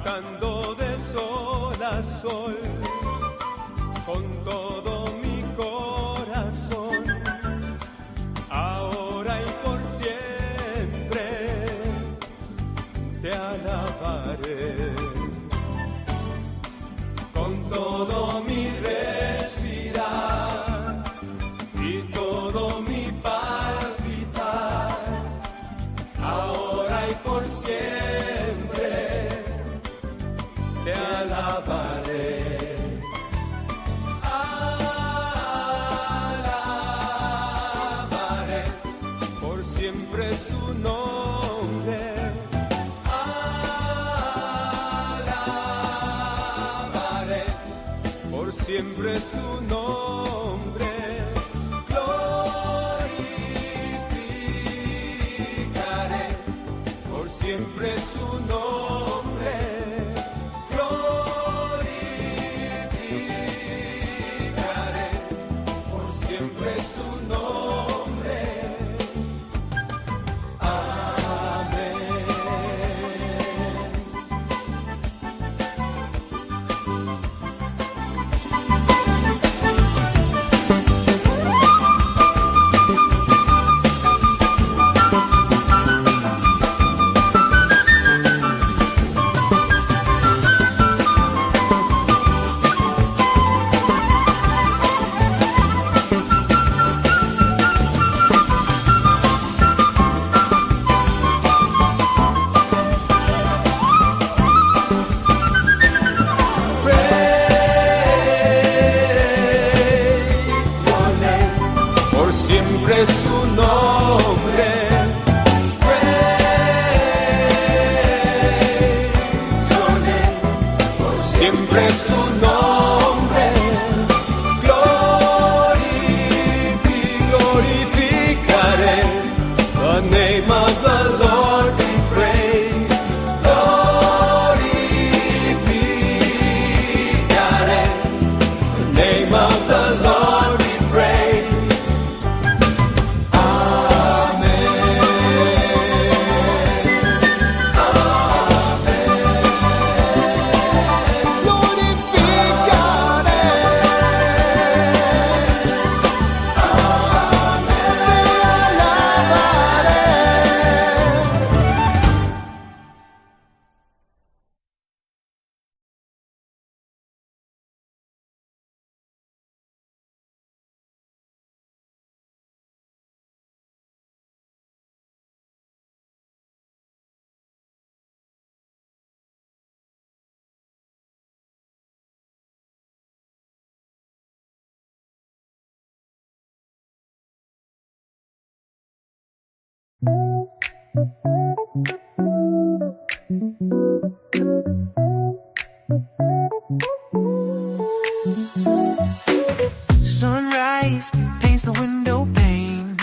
Cantando de sol a sol, con todo mi corazón, ahora y por siempre te alabaré. Con todo mi respirar y todo mi palpitar, ahora y por siempre te alabaré. Alabaré por siempre su nombre. Alabaré por siempre su nombre. Glorificaré por siempre su nombre. Glorificaré por siempre su nombre. Amén. Praise your name, por siempre su nombre. Praise your name, por siempre su nombre. Glorificaré the name of the Lord be praised. Glorificaré the name of the Lord be praised. Amén. Amén. Glorificaré. Te alabaré. Sunrise paints the window pane.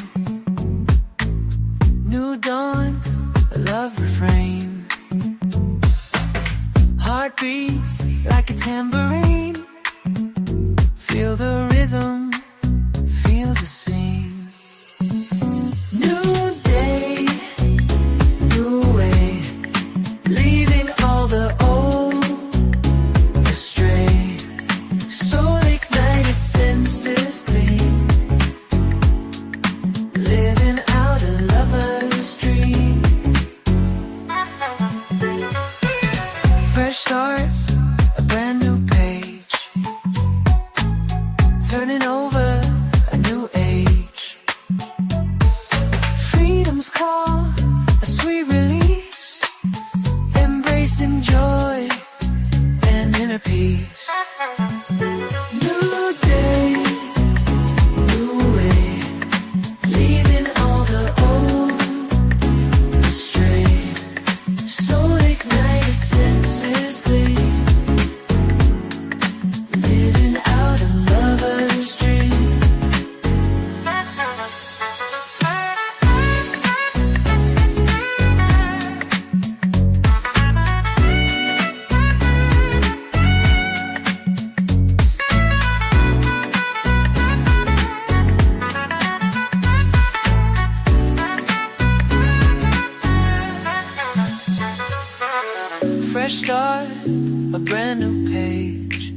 New dawn, a love refrain. Heart beats like a tambourine. Feel the rhythm, feel the scene. New day, new way, leaving all the old astray. Soul ignited, senses gleam, living out a lover's dream. Fresh start, a brand new page. a brand new page,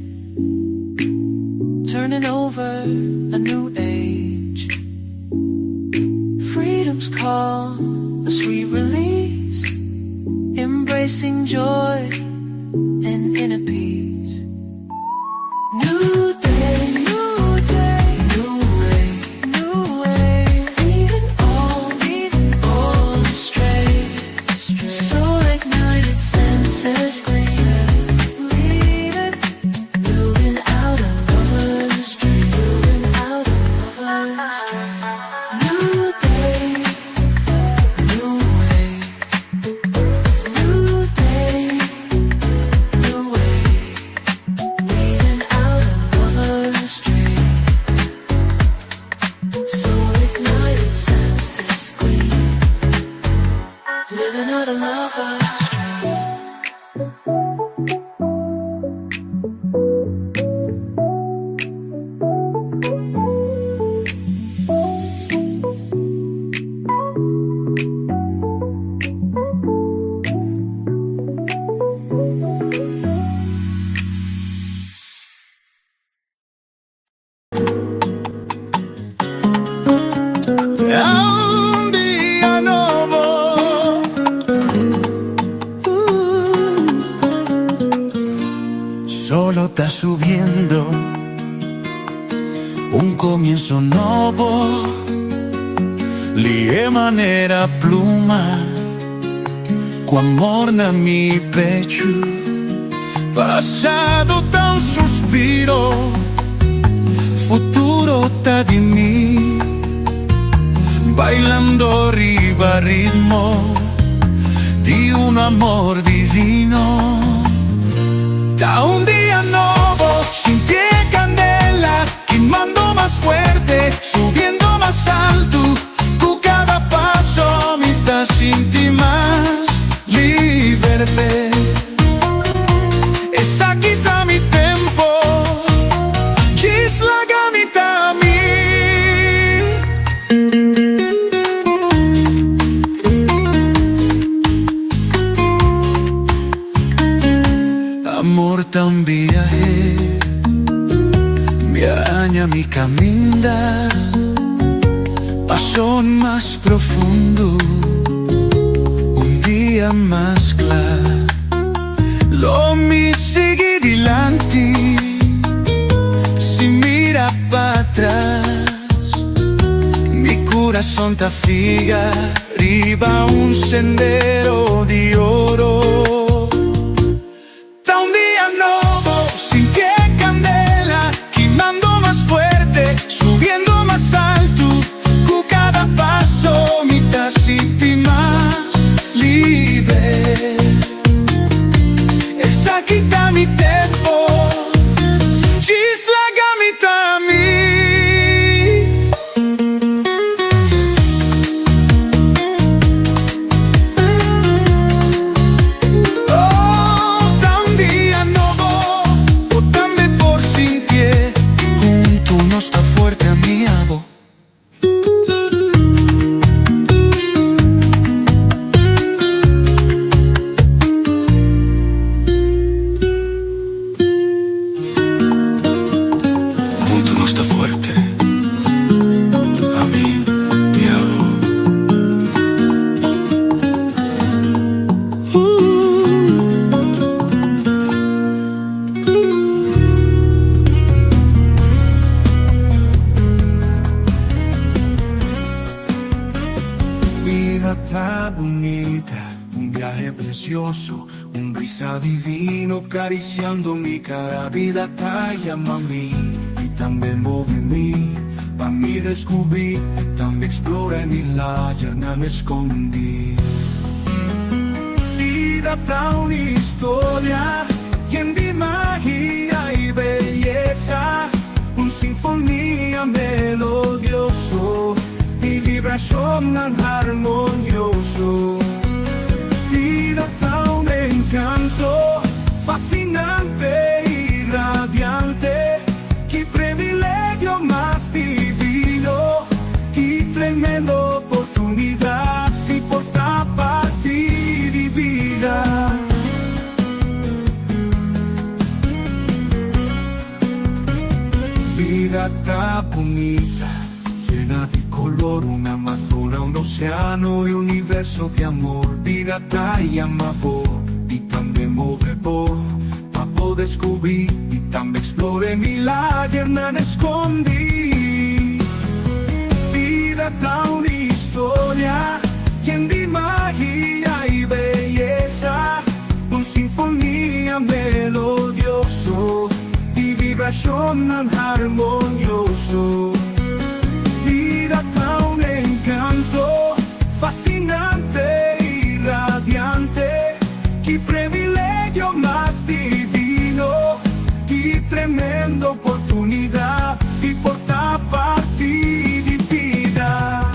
turning over a new age. Freedom's call, a sweet release, embracing joy and inner peace. New day, new day, new way, new way. Leaving all astray. Soul ignited, senses gleam. Leave it, building out a lover's dream. Building out a lover's dream. New day, new way. New day, new way. Leaving out a lover's dream. Soul ignited, senses gleam. Living out a lover's dream. Un dia nobo. Solo ta subiendo un comienzo nobo. Lihe manera pluma ku amor na mi pechu. Pasado ta un suspiro, futuro ta di mi. Bailando riba ritmo di un amor divino. Ta un dia nobo, sinti e kandela, kimando mas fuerte, subiendo mas altu. Ku kada paso mi ta sinti mas liber. Esaki ta mi tempu, djis laga mi ta mi. Amor ta un biahe, mi a haña mi kaminda, paso mas profundo, un dia mas kla. Lo mi sigui dilanti, sin mira patras. Mi kurason ta fiha riba un sendero di oro. Ta un dia nobo, sinti e kandela, kimando mas fuerte, subiendo mas altu. Ku kada paso mi ta sinti mas liber. Esaki ta mi tempu, djis laga mi ta mi. Oh, ta un dia nobo, bo tambe por sintié. Huntu nos ta fuerte, ami i abo. Huntu nos ta fuerte, ami i abo. Bida ta bunita, un biahe presioso, un brisa divino karisiando mi kara. Bida ta yama mi i tambe move mi, pa mi deskubrí, tambe eksplorá mi lugánan skondí. Bida ta un historia yen di magia i beyesa, un sinfonia melodioso i vibrashon armonioso. Bida ta un enkanto fasinante i radiante, ki privilegio mas divino, ki tremendo oportunidat di por ta parti di bida. ta bunita, yena di color, un Amazona, un oceano y universo di amor. Bida ta yama bo y tambe move bo pa bo descubri y tambe explora e milagernan escondi. Bida ta un historia yen di magia y beyesa, un sinfonia melodioso y vibracionnan harmonioso. Bida ta un encanto fascinante y radiante, ki privilegio mas divino, ki tremendo oportunidad di por ta parti di bida.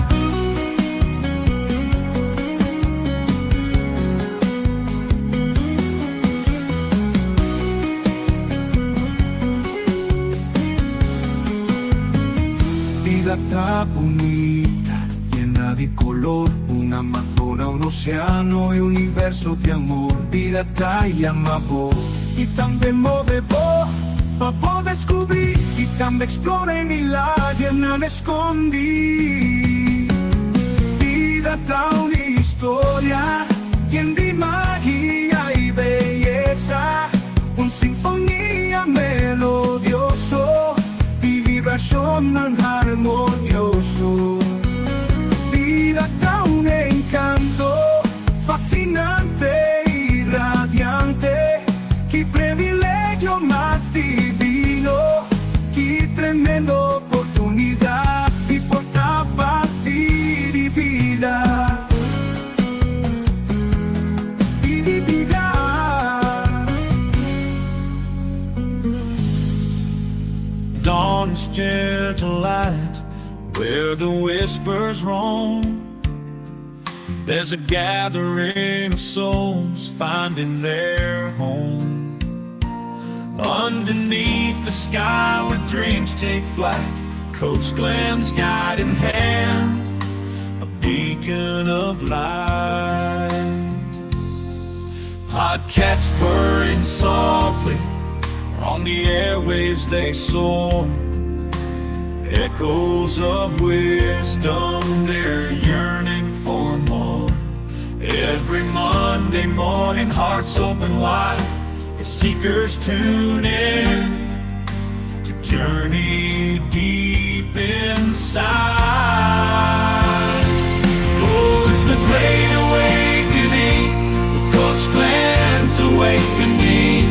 Bida ta bunita, yena di color, un Amazona, un oceano y universo di amor. Bida ta yama bo y tambe move bo pa bo descubri y tambe explora e milagernan escondi. Bida ta un historia yen di magia y beyesa, un sinfonia melodioso y vibracionnan harmonioso. Bida ta un encanto fascinante y radiante, ki privilegio mas divino, ki tremendo oportunidad di por ta parti di bida. Di bida. Dawn's gentle light, where the whispers roam, there's a gathering of souls finding their home. Underneath the sky where dreams take flight, Coach Glenn's guiding hand, a beacon of light. Podcasts purring softly, on the airwaves they soar. Echoes of wisdom, they're yearning for more. Every Monday morning, hearts open wide as seekers tune in to journey deep inside. Oh, it's the great awakening with Coach Glenn's awakening,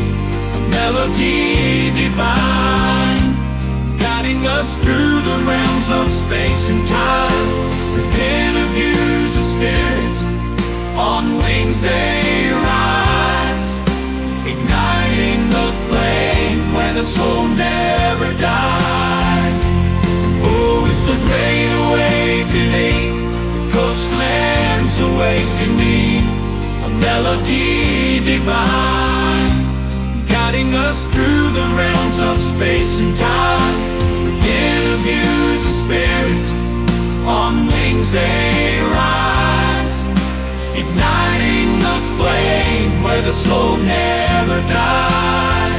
a melody divine, guiding us through the realms of space and time. With interviews of spirit, on wings they rise, igniting the flame where the soul never dies. Oh, it's the great awakening with Coach Glenn's awakening, a melody divine, guiding us through the realms of space and time. With interviews of spirit, on wings they rise, igniting the flame where the soul never dies.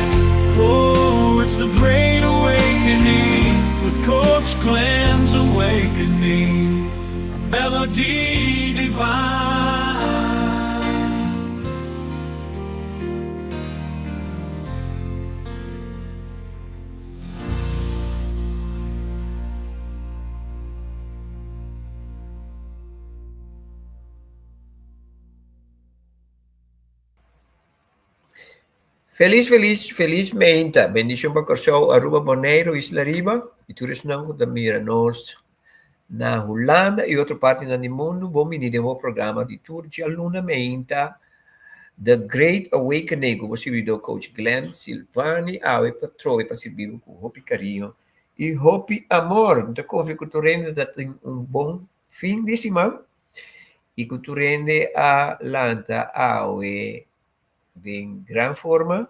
Oh, it's the great awakening with Coach Glenn's awakening, a melody divine. Felis, felis, felis meinta. Bendishon pa Kòrsou, Aruba, Boneiru, Isla Riba i tur esnan ku ta mira nos na Hulanda i otro partinan di mundu. Bon bini den bo programa di tur djaluna meinta The Great Awakening ku bo sirbidó Coach Glenn Silvani awe pa trobe pa sirbi bo ku hopi kariño i hopi amor. Mi ta konfia ku tur hende ta tin un bon fin di siman i ku tur hende a lanta awe den gran forma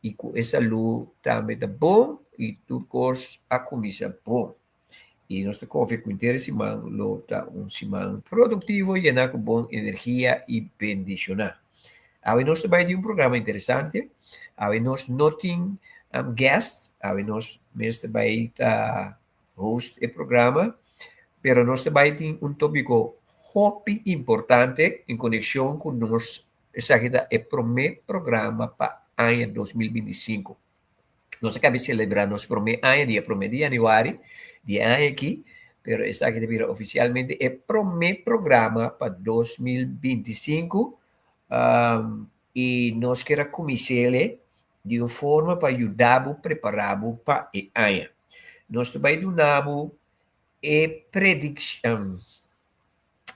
i ku e salú tambe ta bon i tur kos a kuminsá bon. I nos ta konfia ku henter e siman lo ta un siman produktivo, yená ku bon energia i bendishoná. Awe nos ta bai di un programa interesante. Awe nos no tin guest, awe nos mes ta bai ta. host e programa, pero nos ta bai tin un tópiko hopi importante en konekshon ku nos esaki ta e promé programa pa aña 2025. Nos a kabi selebrá nos promé aña dia promé di yanüari di e aña aki, pero esaki ta bira ofisialmente e promé programa pa 2025 i nos kier a kumins'é di un forma pa yuda bo prepará bo pa e aña. Nos ta bai duna bo e predikshon,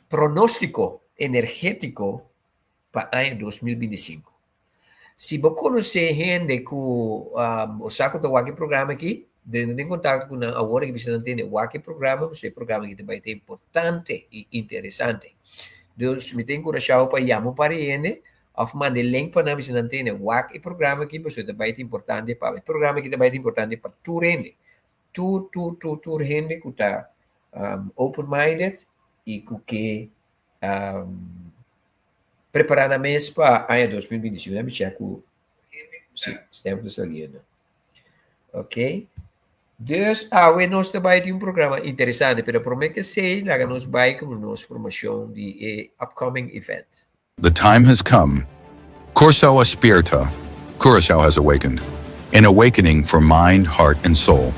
pronóstiko energétiko pa aña 2025. Si bo konosé hende ku bo sa ku ta wak e programa aki, drenta den kontakto ku nan awor aki bisa nan tende wak e programa, pasobra e programa aki ta bai ta importante i interesante. Dus mi ta enkurashá bo pa yama un par di hende òf manda e link pa nan bisa nan tende wak e programa aki pasobra e ta bai ta importante pa bo. E programa aki ta bai ta importante pa tur hende, tur tur tur tur hende ku ta open minded i ku ke Prepará nan mes pa aña 2025. Let me check ku si stem ta saliendo. Ok. Dus awe nos ta bai tin un programa interesante, pero promé ke esei laga nos bai ku nos formashon di e upcoming event. The time has come. Kòrsou a spierta, Curaçao has awakened. An awakening for mind, heart and soul.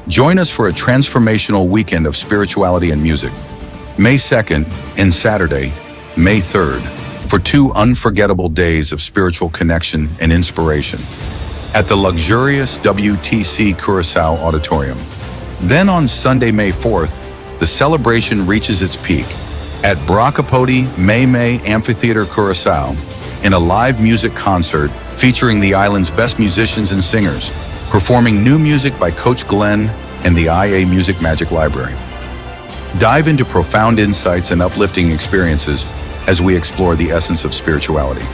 Join us for a transformational weekend of spirituality and music. May 2nd and Saturday, May 3rd, for two unforgettable days of spiritual connection and inspiration at the luxurious WTC Curaçao Auditorium. Then on Sunday, May 4th, the celebration reaches its peak at Brakapoti May May Amphitheater Curaçao in a live music concert featuring the island's best musicians and singers, performing new music by Coach Glenn and the IA Music Magic Library. Dive into profound insights and uplifting experiences as we explore the essence of spirituality.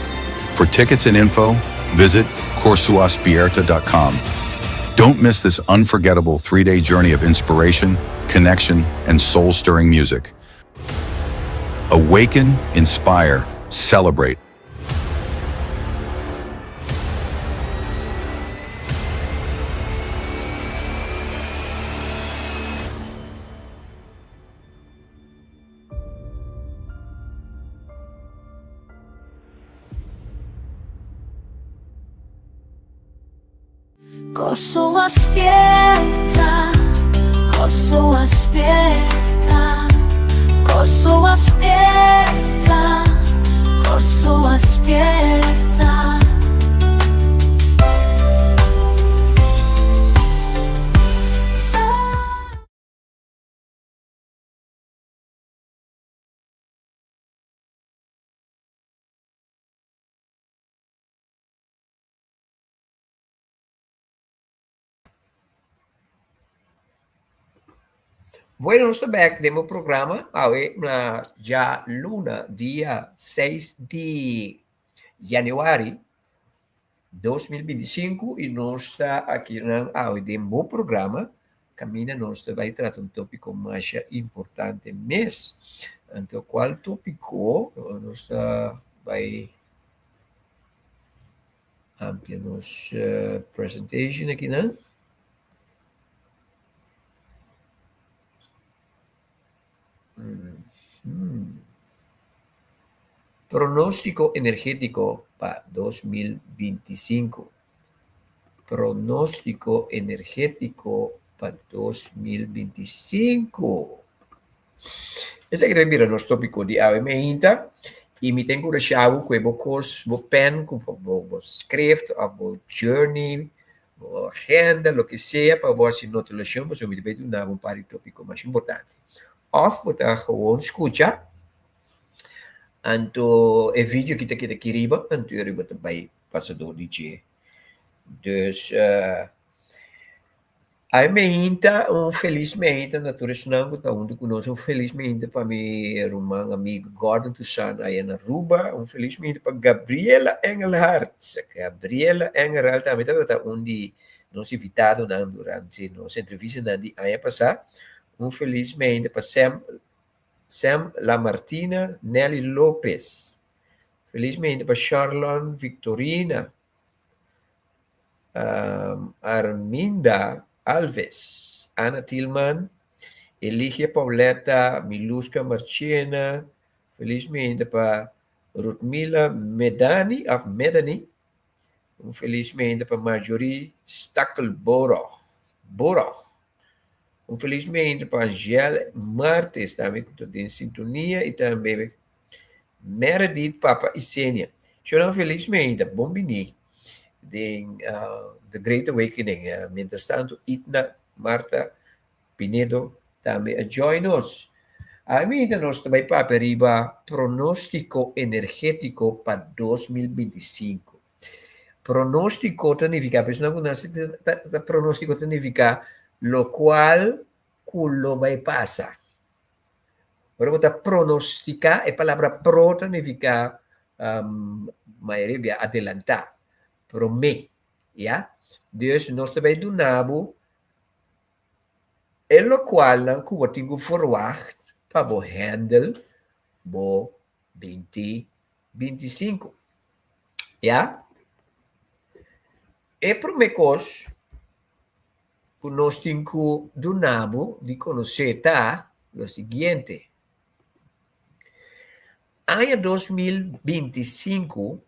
For tickets and info, visit korsuaspierta.com. Don't miss this unforgettable three-day journey of inspiration, connection, and soul-stirring music. Awaken, inspire, celebrate. Kòrsou a spierta, Kòrsou a spierta, Kòrsou a spierta, Kòrsou a spierta. Bueno, nos ta bek den bo programa. Awe na djaluna dia 6 di januari 2025 i nos ta aki nan awe den bo programa kaminda nos ta bai trata un tópiko masha importante mes. Anto kual tópiko nos ta bai Amplia nos presentation aki nan. Pronóstiko energétiko pa 2025. Pronóstiko energétiko pa 2025. Esaki ta bira nos tópiko di awe meinta i mi ta enkurashá bo ku e bo kos, bo pèn, ku bo bo skrift òf bo journey, bo agenda, loke sea pa bo hasi notulashon pasobra mi ta bai duna bo un par di tópiko mas importante. Òf bo ta gewoon skucha, anto e video aki ta keda aki riba, anto e riba ta bai pasa dor di dje. Dus. Ai meinta, un felis meinta na tur esnan ku ta huntu ku nos. Un felis meinta pa mi ruman amigu Gordon Toussaint aya na Aruba. Un felis meinta pa Gabriela Engelhardt. Gabriela Engelhardt tambe tabata un di nos invitadonan durante nos entrevistanan di aña pasá. Un felis meinta pa Sam, Sam Lamartina, Nelly Lopez. Felis meinta pa Sharlon Victorina. Arminda Alves. Ana Tilman, Eligia Pauletta, Miluska Marchena, felis mainta pa Rutmila Medani of Medani, un felis mainta pa Marjorie Stakkelborg, Borg. Un felis mainta pa Angel Martes tambe ku ta den sintonia i tambe Meredith Papa Isenia. Shownan felis mainta, bon bini den The Great Awakening. Mientras tanto Itna Marta Pinedo tambe a join nos. Awe mainta nos ta bai papia riba pronóstiko energétiko pa 2025. Pronóstiko ta nifiká, personanan ku nase ta ta pronóstiko ta nifiká lokual ku lo bai pasa. Ora bo ta pronostiká, e palabra pro ta nifiká mayoria bia adelantá, promé, ya. Dus nos ta bai duna bo e lokualnan ku bo tin ku ferwagt pa bo handle bo 2025. Ya. E promé kos ku nos tin ku duna bo di konosé ta lo siguiente. Aña 2025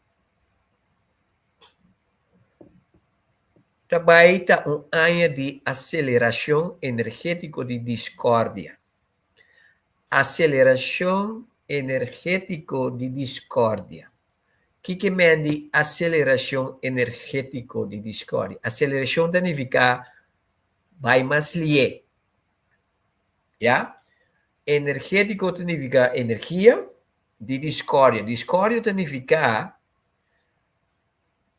ta bai ta un aña di aselerashon energétiko di diskordia. Aselerashon energétiko di diskordia. Kiko men di aselerashon energétiko di diskordia? Aselerashon ta nifiká bai mas lié. Ya? Energétiko ta nifiká energia di diskordia. Diskordia ta nifiká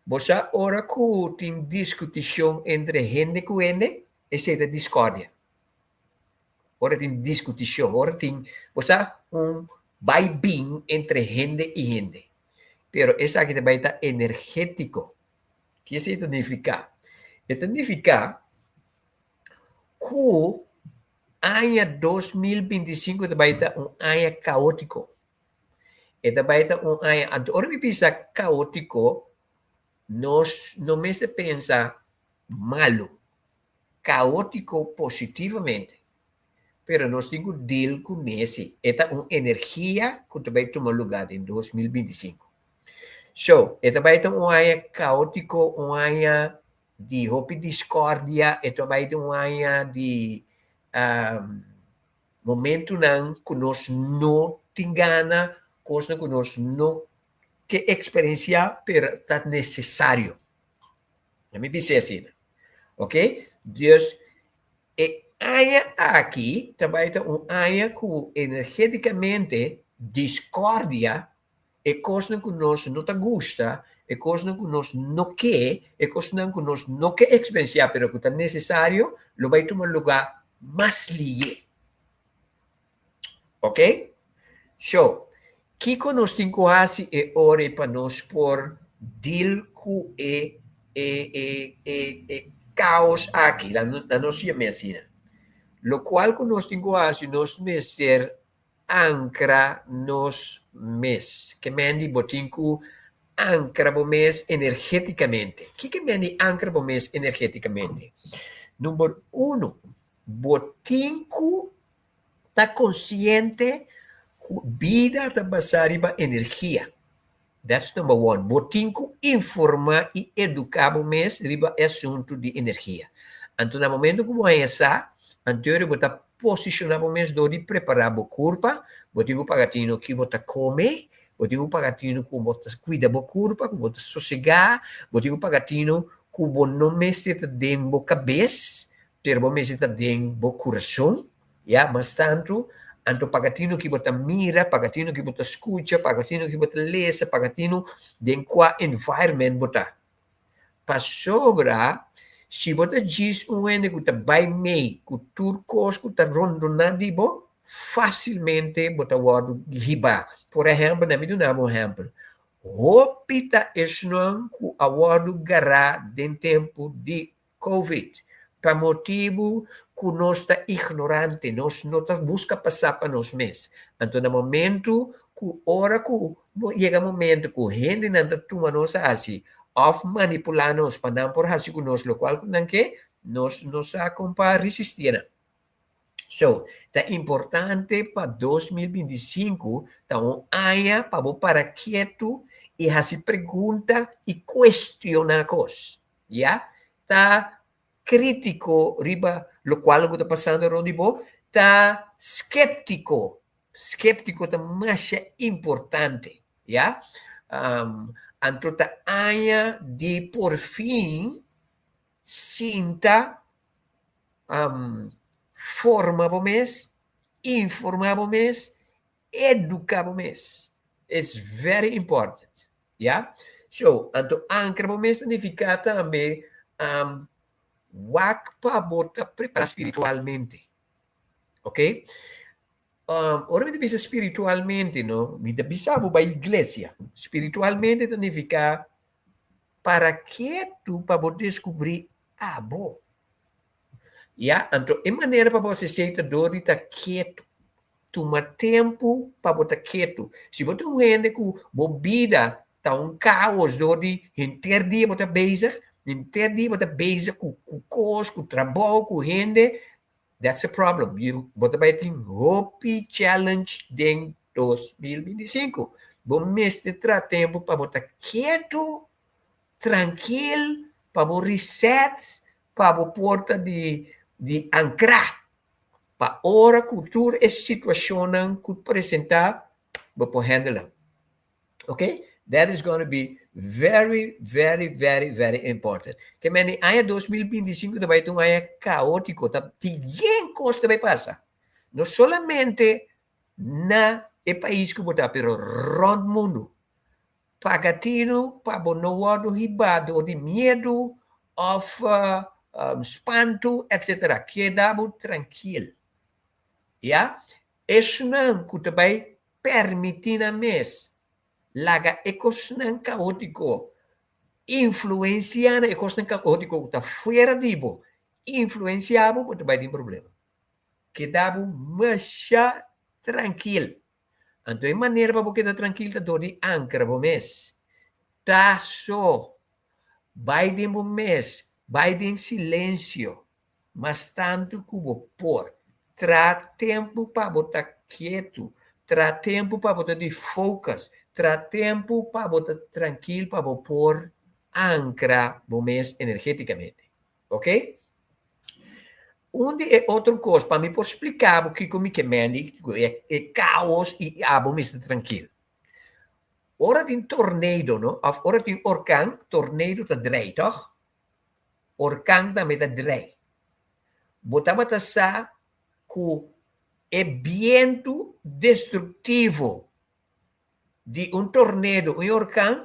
bo sa ora ku tin diskutishon entre hende ku hende, esei ta diskordia. Ora tin diskutishon, ora tin, bo sa, un bai bin entre hende i hende. Pero esaki ta bai ta energétiko. Ki esei ta nifiká? E ta nifiká ku aña 2025 ta bai ta un aña kaótiko. E ta bai ta un aña, anto ora mi bisa kaótiko, nos no mester pensa malu. Kaótiko positivamente, pero nos tin ku deal ku nesi. E ta un energia ku ta bai tuma lugá den 2025. So, e ta bai ta un aña kaótiko, un aña di hopi diskordia, e ta bai ta un aña di momentunan ku nos no tin gana, kosnan ku nos no ke eksperensiá, pero ta nesesario. Na mi bis'é asina. Ok? Dus e aña aki ta bai ta un aña ku energétikamente diskordia, e kosnan ku nos no ta gusta, e kosnan ku nos no ke, e kosnan ku nos no ke eksperensiá pero ku ta nesesario, lo bai tuma lugá mas lié. Ok? So, kiko nos tin ku hasi e ora ei pa nos por deal ku e e e e e kaos aki? La nos yam'é asina. Lokual ku nos tin ku hasi, nos mester ankra nos mes. Ke men di bo tin ku ankra bo mes energétikamente. Kiko men di ankra bo mes energétikamente? Number uno, bo tin ku ta konsiente ku bida ta basá riba energia. That's number one. Bo tin ku informá i eduká bo mes riba e asuntu di energia. Anto na momento ku bo haña sa, anterior bo ta posishoná bo mes dor di prepará bo kurpa, bo tin ku paga tino ki bo ta kome, bo tin ku paga tino ku bo ta kuida bo kurpa, ku bo ta sosegá, bo tin ku paga tino ku bo no mester ta den bo kabes, Pero bo mester ta den bo kurason, ya, mas tantu, anto paga tinu ki bo ta mira, paga tinu ki bo ta skucha, paga tinu ki bo ta lesa, paga tinu den kua environment bo ta. Pasobra si bo ta djis un hende ku ta bai mei ku tur kos ku ta rondoná di bo, fásilmente bo ta wòrdu hibá. Por ehèmpel, na mi duna bo un ehèmpel, hopi ta esnan ku a wòrdu gará den tempu di Covid, pa motibu ku nos ta ignorante, nos no ta buska pasá pa nos mes. Anto na momentu ku ora ku yega momentu ku hendenan ta tuma nos hasi òf manipulá nos pa nan por hasi ku nos lokual ku nan ke, Nos no sa kon pa resistí nan. So, ta importante pa 2025 ta un aña pa bo para ketu i hasi pregunta i kuestioná kos. Ya? Ta krítiko riba lokual ku ta pasando rònt di bo, ta sképtiko. Sképtiko ta masha importante. Ya? Anto ta aña di porfin sinta forma bo mes, informá bo mes, eduká bo mes. It's very important. Ya? So, anto ankra bo mes ta nifiká tambe wak pa bo ta prepará spiritualmente. Ok? Ora mi ta bisa spiritualmente, no, mi ta bisa bo bai iglesia. Spiritualmente ta nifiká para ketu pa bo deskubrí abo. Ya, anto e manera pa bo hasi esei ta dor di ta ketu. Tuma tempu pa bo ta ketu. Si bo ta un hende ku bo bida ta un kaos dor di henter dia bo ta bezig, henter dia bo ta bezig ku ku kos, ku trabou, ku hende, that's a problem. You, bo ta bai tin hopi challenge den 2025. Bo mester traha tempu pa bo ta ketu, trankil, pa bo reset, pa bo por ta di di ankrá pa ora ku tur e situashonnan ku presentá bo por handle nan. Ok, that is gonna be very, very, very, very important. Ke mende aña 2025 ta bai ta un aña kaótiko, ta tin yen kos ta bai pasa. No solamente na e pais ku bo ta, pero rònt mundu. Paga tinu pa bo no wòrdu hibá dor di miedu òf spantu, etsetera. Keda bo trankil. Ya. Esnan ku ta bai pèrmití nan mes laga e kosnan kaótiko influensiá nan, e kosnan kaótiko ku ta fuera di bo influensiá bo, bo ta bai den problema. Keda bo masha trankil. Anto e manera pa bo keda trankil ta dor di ankra bo mes. Ta so. Bai den bo mes, bai den silensio mas tantu ku bo por. Tra tempu pa bo ta ketu, tra tempu pa bo ta di focus, tra tempu pa bo ta trankil pa bo por ankra bo mes energeticamente. Ok? Un di e otro kos pa mi por splika bo kiko mi ke mendi ku e e kaos i abo mester trankil. Ora tin tornado no òf ora tin orkan, tornado ta drei tòg? Orkan tambe ta drei. Bo tabata sa ku e bientu destruktivo di un tornado, un orkan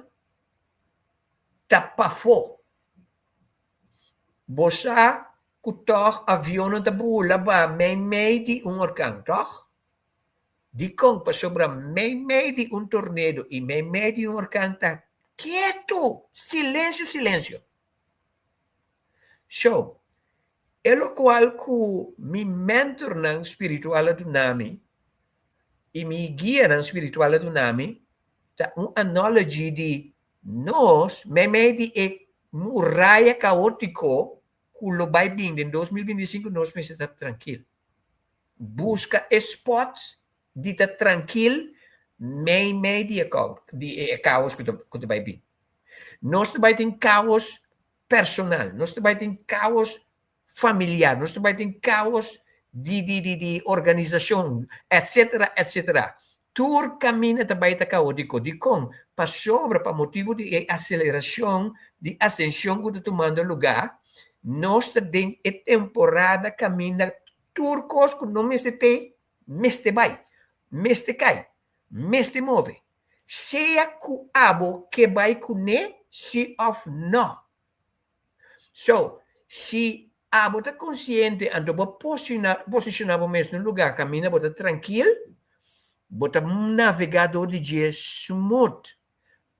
ta pafó. Bo sa ku tòg avionnan ta bula ba meimei di un orkan, tòg? Dikon? Pasobra meimei di un tornedo i meimei di un orkan ta ketu, silensio, silensio. So, e lokual ku mi mentornan spiritual a duna mi i mi guianan spiritual a duna mi ta un analogy di Nos, meimei di e muraya kaótiko ku lo bai bin den 2025, nos mester ta trankil. Buska e spòt di ta trankil meimei di e di e kaos ku ta ku ta bai bin. Nos ta bai tin kaos personal, nos ta bai tin kaos familiar, nos ta bai tin kaos di di di di organisashon, etsetera, etsetera. Tur kaminda ta bai ta kaótiko. Dikon? Pasobra pa motibu di e aselerashon di asenshon ku ta tumando lugá, nos ta den e temporada kaminda tur kos ku no mester t'ei, mester bai, mester kai, mester move. Sea ku abo ke bai kuné si òf nò. So, si abo ta konsiente anto bo posishoná bo mes na un lugá kaminda bo ta trankil, bo ta navegá dor di dje smooth.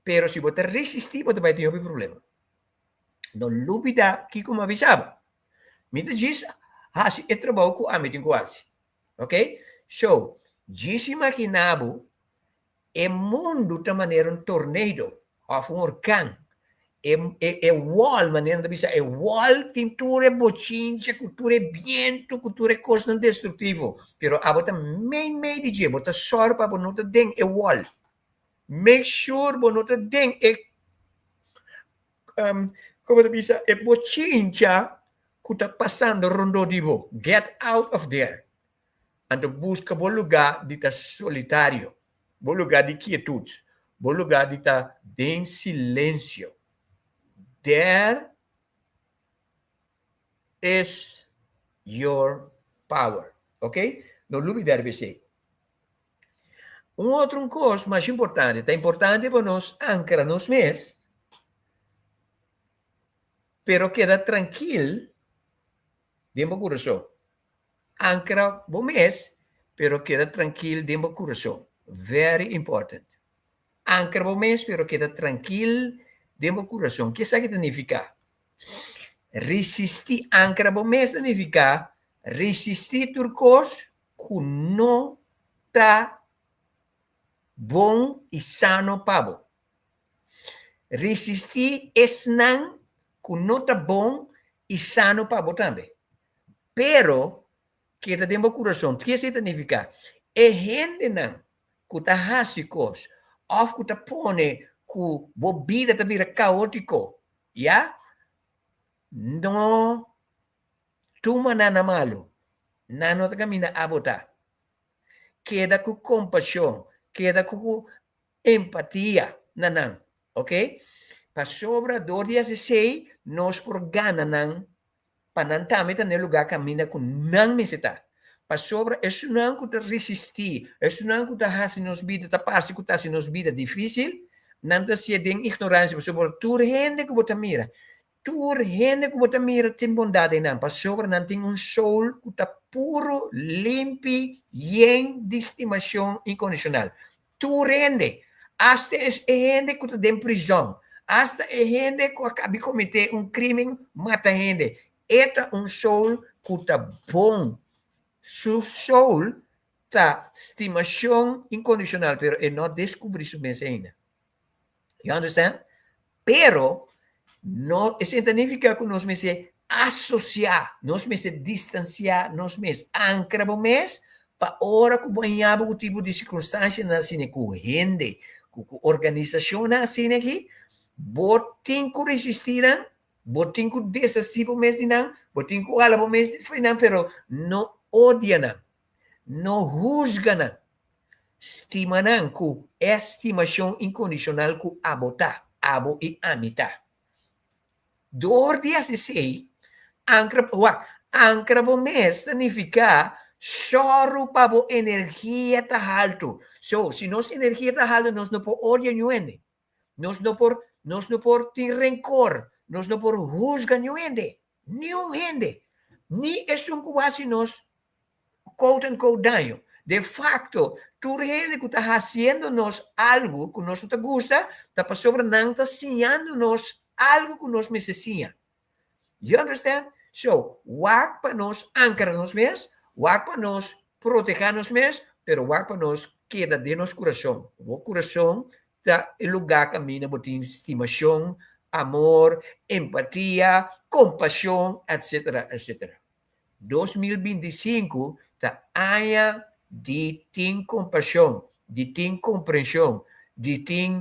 Pero si bo ta resistí bo ta bai tin hopi problema. No lubidá kiko mi a bisa bo. Mi ta djis hasi e trabou ku ami tin ku hasi. Ok? So, djis imaginá bo e mundu ta manera un tornado òf un orkan. E, e, e wall, manera ta bisa, e wall tin tur e bochincha, ku tur e bientu, ku tur e kosnan destruktivo. Pero abo ta mei mei di dje, bo ta sòru pa bo no ta den e wall. Make sure bo no ta den e, um, komo ta bisa, e bochincha ku ta pasando rondó di bo. Get out of there. Anto buska bo lugá di ta solitario, bo lugá di kietut, bo lugá di ta den silensio. There is your power. Ok? No lubidá riba esei. Un otro kos mas importante, ta importante pa nos ankra nos mes, pero keda trankil den bo kurason. Ankra bo mes, pero keda trankil den bo kurason. Very important. Ankra bo mes, pero keda trankil den bo kurason. Ke esaki ta nifiká? Risistí, ankra bo mes ta nifiká risistí tur kos ku no ta bon i sano pa bo. Risistí esnan ku no ta bon i sano pa bo tambe. Pero, keda den bo kurason. Ke esei ta nifiká? E hendenan ku ta hasi kos òf ku ta pone ku bo bida ta bira kaótiko, ya, no tuma nan na malu. Nan no ta kaminda abo ta. Keda ku kompashon, keda ku empatia na nan, ok? Pasobra dor di hasi esei nos por gana nan pa nan tambe ta na e lugá kaminda ku nan mester ta. Pasobra esunnan ku ta resistí, esunnan ku ta hasi nos bida, ta parse ku ta hasi nos bida difísil, nan ta hasié den ignoransia, pasobra tur hende ku bo ta mira, tur hende ku bo ta mira tin bondat den nan, pasobra nan tin un soul ku ta puru, limpi, yen di stimashon inkondishonal. Tur hende, asta e hende ku ta den prizòn, asta e hende ku a kabi kometé un krímen, mata hende, e ta un soul ku ta bon. Su soul ta stimashon inkondishonal, pero e no a deskubrí su mes ainda. You understand? Pero, no, esei ta nifiká ku nos mester asosiá, nos mester distansiá nos mes, ankra bo mes pa ora ku bo haña bo ku tipo di sirkunstansianan asina ku hende, ku ku organisashonnan asina aki, bo tin ku resistí nan, bo tin ku deshasí bo mes di nan, bo tin ku hala bo mes di nan, pero no odia nan, no husga nan. Stima nan ku e stimashon inkondishonal ku abo ta, abo i ami ta. Dor di hasi esei, ankra, wak, ankra bo mes ta nifiká sòru pa bo energia ta haltu. So, si nos energia ta haltu, nos no por odia niun hende. Nos no por, nos no por tin renkor. Nos no por husga niun hende. Niun hende. Ni esun ku hasi nos quote unquote daño. De facto, tur hende ku ta hasiendo nos algu ku nos no ta gusta, ta pasobra nan ta siñando nos algu ku nos mester siña. You understand? So, wak pa nos ankra nos mes, wak pa nos protehá nos mes, pero wak pa nos keda den nos kurason. Bo kurason ta e lugá kaminda bo tin stimashon, amor, empatia, kompashon, etcetera, etcetera. 2025 ta aña di tin kompashon, di tin komprenshon, di tin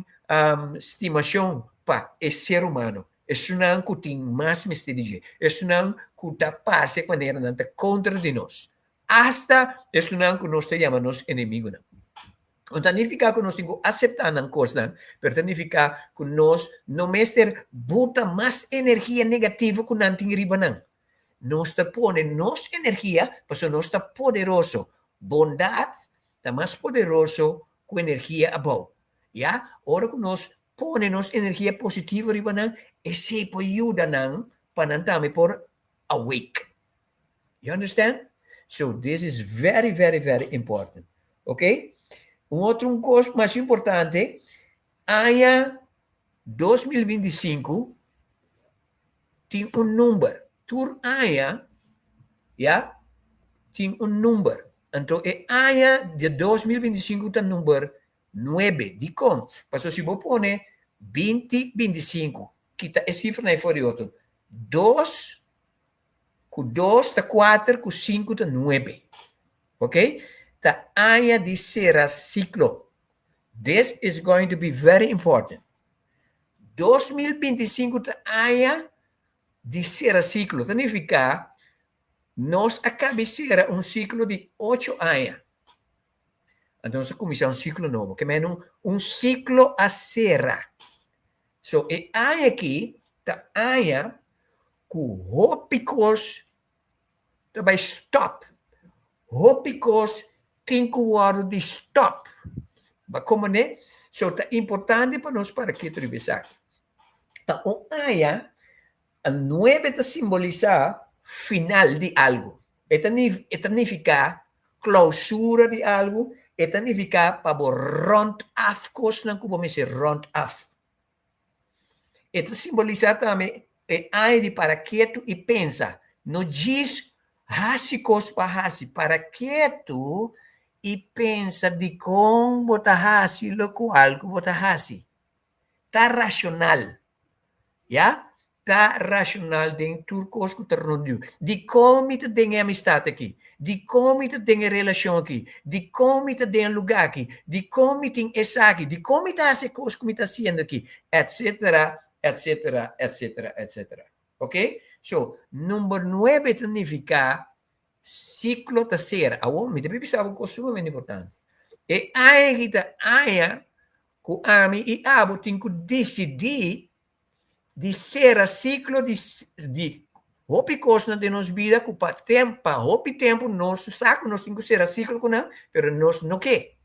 stimashon pa e ser humano, esunnan ku tin mas mester di dje, esunnan ku ta parse ku manera nan ta kontra di nos, asta esunnan ku nos ta yama nos enemigunan. No ta nifiká ku nos tin ku aseptá nan kosnan, pero ta nifiká ku nos no mester buta mas energia negativo ku nan tin riba nan. Nos ta pone nos energia pasobra nos ta poderoso. Bondat ta mas poderoso ku energia abou. Ya, ora ku nos pone nos energia positivo riba nan, esei por yuda nan pa nan tambe por awake. You understand? So this is very, very, very important. Ok? Un otro un kos mas importante, aña 2025 tin un number. Tur aña, ya, tin un number. Anto e aña di 2025 ta number 9. Dikon? Pasobra si bo pone 2025. kita e sifranan ei for di otro. Dos ku dos ta kuater ku sinku ta nuebe. Ok? Ta aña di sera siklo. This is going to be very important. 2025 ta aña di sera siklo. Ta nifiká nos a kabi sera un siklo di ocho aña. Anto nos a kuminsá un siklo nobo. Ke men un siklo a sera. So e aña aki ta aña ku hopi kos ta bai stop. Hopi kos tin ku wòrdu di stop. Bo a komprendé? So ta importante pa nos para ketu riba esaki. Ta un aña, a nuebe ta simbolisá final di algu. E ta e ta nifiká klousura di algu, e ta nifiká pa bo rònt af kosnan ku bo mester rònt af. E ta simbolisá tambe e aña di para ketu i pensa. No djis hasi kos pa hasi, para ketu i pensa dikon bo ta hasi lokual ku bo ta hasi. Ta rashonal. Ya? Ta rashonal den tur kos ku ta rond di bo. Dikon mi ta den e amistat aki? Dikon mi ta den e relashon aki? Dikon mi ta den e lugá aki? Dikon mi tin esaki? Dikon mi ta hasi e kos ku mi ta hasiendo aki? Etsetera, etsetera, etsetera, etsetera. Oke? So, number nuebe ta nifiká siklo ta sera. Awor, mi ta bisa bo un kos sumamente importante. E aña aki ta aña ku ami i abo tin ku disidí di sera siklo di di hopi kosnan den nos bida ku pa tem pa hopi tempu nos sa ku nos tin ku sera siklo ku nan, pero nos no ke.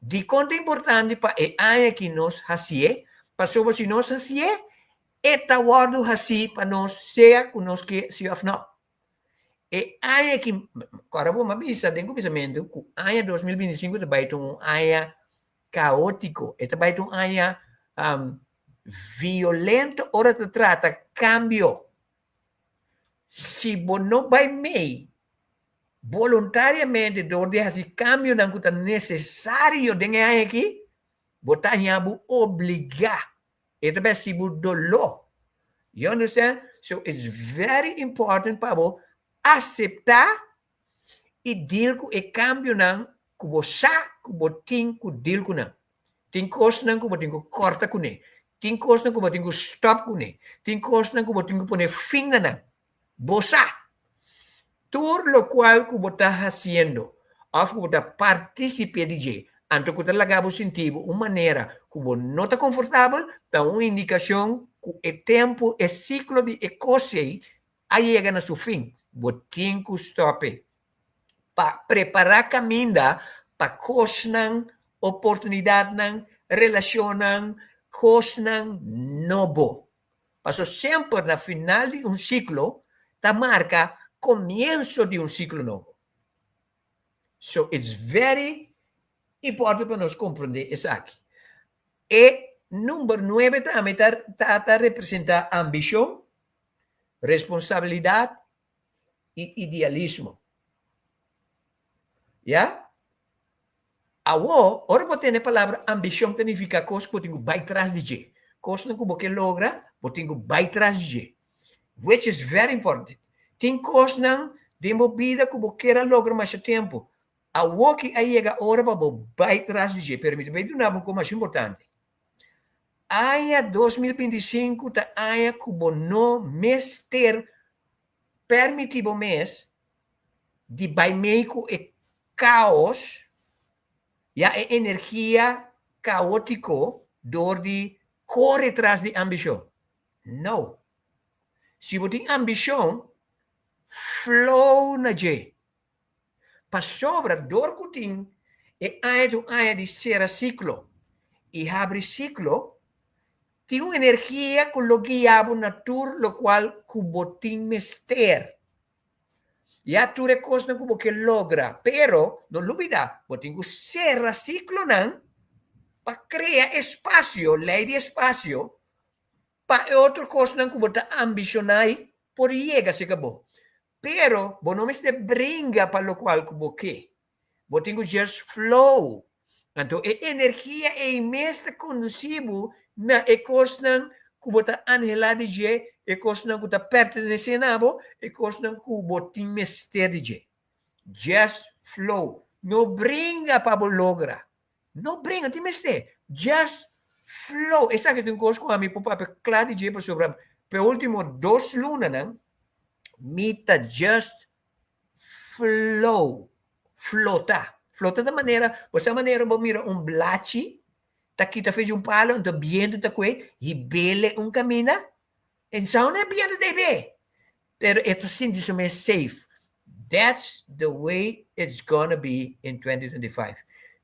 Dikon ta importante pa e aña aki nos hasié? Pasobra si nos hasié, e ta wòrdu hasí pa nos sea ku nos ke si òf nò. E aña aki, kòrda bo, mi a bisa den kuminsamentu ku aña 2025 ta bai ta un aña kaótiko, e ta bai ta un aña violento ora ta trata kambio. Si bo no bai mei boluntariamente dor di hasi kambionan ku ta nesesario den e aña aki, bo ta haña bo obligá. E ta bai hasi bo doló. You understand? So it's very important pa bo aseptá i deal ku e kambionan ku bo sa ku bo tin ku deal ku nan. Tin kosnan ku bo tin ku kòrta kuné. Tin kosnan ku bo tin ku stòp kuné. Tin kosnan ku bo tin ku pone fin na nan. Bo sa! Tur lokual ku bo ta hasiendo òf ku bo ta partisip'é di dje, anto ku ta laga bo sinti bo un manera ku bo no ta konfortabel, ta un indikashon ku e tempu, e siklo di e kos ei a yega na su fin. Bo tin ku stòp'é pa prepará kaminda pa kosnan, oportunidatnan, relashonnan, kosnan nobo. Paso semper na final di un siklo ta marka komienso di un siklo nobo. So it's very important pa nos komprondé esaki. E number nuebe tambe ta ta representá ambishon, responsabilidat i idealismo. Ya? Awor, ora bo tene e palabra ambishon ta nifiká kos ku bo tin ku bai tras di dje. Kosnan ku bo ke logra, bo tin ku bai tras di dje. Which is very important. Tin kosnan den bo bida ku bo kier a logra masha tempu. Awor ki a yega ora pa bo bai tras di dje. Pero mi ta bai duna bo un kos masha importante. Aña 2025 ta aña ku bo no mester permití bo mes di bai mei ku e kaos, ya e energia kaótiko dor di kore tras di ambishon. No. Si bo tin ambishon, flow na dje. Pasobra dor ku tin e aña ta un aña di sera siklo i habri siklo, tin un energia ku lo guia bo na tur lokual ku bo tin mester. Ya tur e kosnan ku bo ke logra, pero no lubida bo tin ku sera siklonan pa krea espasio, lei di espasio, pa e otro kosnan ku bo ta ambishoná por yega serka bo. Pero bo no mester bringa pa lokual ku bo ke. Bo tin ku just flow. Anto e energia ei mes ta kondusí bo na e kosnan ku bo ta anhelá di dje, e kosnan ku ta pertenesé na bo, e kosnan ku bo tin mester di dje. Just flow. No bringa pa bo logra. No bringa, tin mester. Just flow. Esaki ta un kos ku ami por papia kla di dje pasobra pa e último dos lunanan mi ta just flow. Flota. Flota ta manera, bo sa manera bo mira un blachi ta kita fechi un palo anto bientu ta kue hibele un kaminda? Ensao no e bientu ta hib'é, pero e ta sinti su mes safe. That's the way it's gonna be in 2025.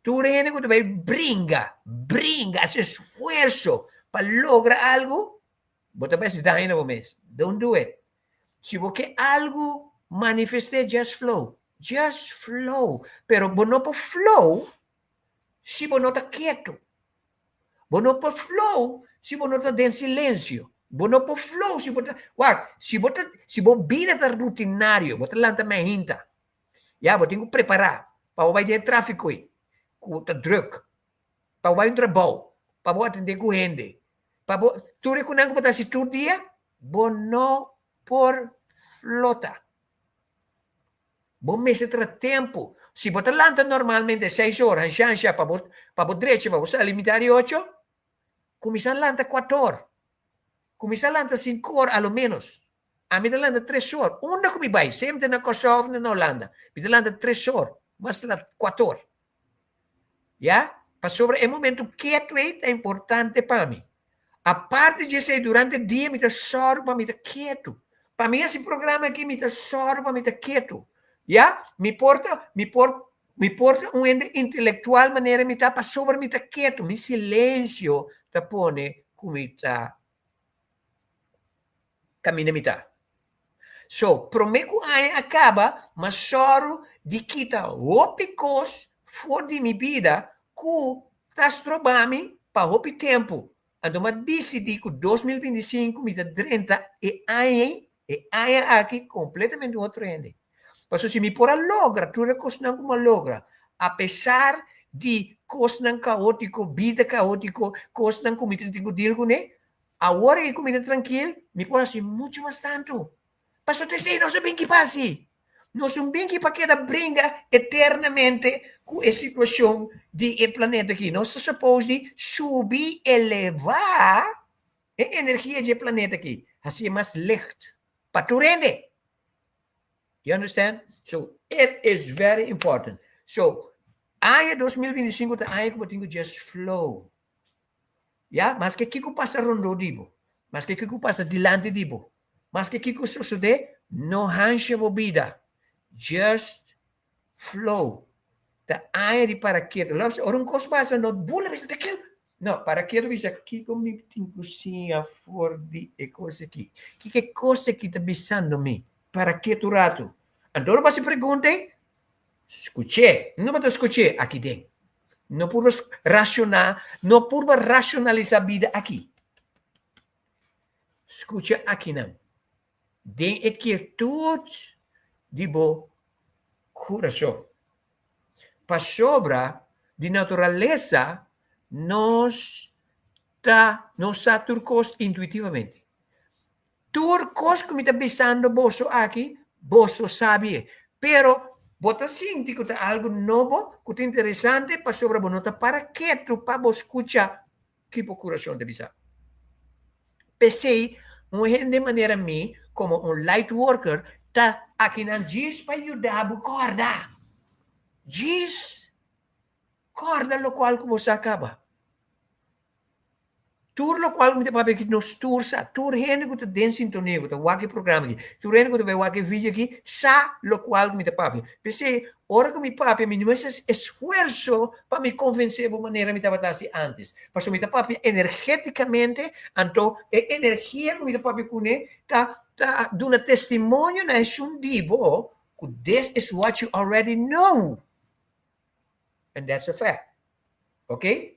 Tur hende ku ta bai bringa, bringa, hasi esfuerso pa logra algu, bo ta bai hasi daño na bo mes. Don't do it. Si bo ke algu manifest'é, just flow. Just flow. Pero bo no por flow si bo no ta ketu. Bo no por flow si bo no ta den silensio. Bo no por flow si bo ta, wak, si bo ta, si bo bida ta rutinario, bo ta lanta mainta, ya, bo tin ku prepará pa bo bai den e tráfiko ei, ku ta drùk, pa bo bai un trabou, pa bo atendé ku hende, pa bo, tur e kunan ku bo ta hasi tur dia, bo no por flota. Bo mester tra tempu. Si bo ta lanta normalmente seis or, hansha hansha pa bo pa bo drecha pa bo sali mitad di ocho, kuminsá lanta kuater or. Kuminsá lanta sinku or a lo ménos. Ami ta lanta tres or. Unda ku mi bai, semper na Kòrsou òf na Holanda, mi ta lanta tres or, mas lat kuater or. Ya? Pasobra e momento ketu ei ta importante pa mi. Aparte di esei, durante dia mi ta sòru pa mi ta ketu. Pa mi hasi programa aki mi ta sòru pa mi ta ketu. Ya? Mi por ta, mi por, mi por ta un hende intelektual manera mi ta pasobra mi ta ketu. Mi silensio ta pone ku mi ta kaminda mi ta. So, promé ku aña a kaba, m'a sòru di kita hopi kos for di mi bida ku ta stroba mi pa hopi tempu. Anto m'a disidí ku 2025 mi ta drenta e aña ei, e aña aki, kompletamente un otro hende. Pasobra si mi por a logra tur e kosnan ku m'a logra, apesar di kosnan kaótiko, bida kaótiko, kosnan ku mi ta tin ku deal kuné, Awor ei ku mi ta trankil, mi por hasi muchu mas tantu. Pasobra ta esei nos a bin ki pa hasi. Nos un bin ki pa keda bringa eternamente ku e situashon di e planeta aki. Nos ta suppose di subi, elevá e energia di e planeta aki, hasié mas licht pa tur hende. You understand? So, it is very important. So, aña 2025 ta aña ku bo tin ku just flow. Ya, maske kiko pasa rondó di bo, maske kiko pasa dilanti di bo, maske kiko sosodé, no hansha bo bida. Just flow. Ta aña di para ketu. Lòs, ora un kos pasa, no bula bisa ta keu. No, para ketu bisa kiko mi tin ku siña for di e kos aki. Kiko e kos aki ta bisando mi? Para ketu ratu. Anto ora bo hasi pregunta ei, Skuch'é. No bo ta skuch'é aki den. No purba rashoná, no purba rashonalisá bida aki. Skucha akinan. Den e kietut di bo kurason. Pasobra di naturalesa nos ta, nos sa tur kos intuitivamente. Tur kos ku mi ta bisando boso aki, boso sabi e. Pero bo ta sinti ku ta algu nobo, ku ta interesante, pasobra bo no ta para ketu pa bo skucha ki bo kurason ta bisa. P'esei, un hende manera mi, komo un lightworker, ta akinan djis pa yuda bo kòrda. Djis kòrda lokual ku bo sa kaba. Tur lokual mi ta papia aki nos tur sa, tur hende ku ta den sintonia ku ta wak e programa aki, tur hende ku ta bai wak e video aki sa lokual ku mi ta papia. P'esei ora ku mi papia mi no mester hasi esfuerso pa mi konvensé bo manera mi tabata hasi ántes. Pasobra mi ta papia energétikamente, anto e energia ku mi ta papia kuné ta ta duna testimonio na esun di bo ku this is what you already know. And that's a fact. Ok?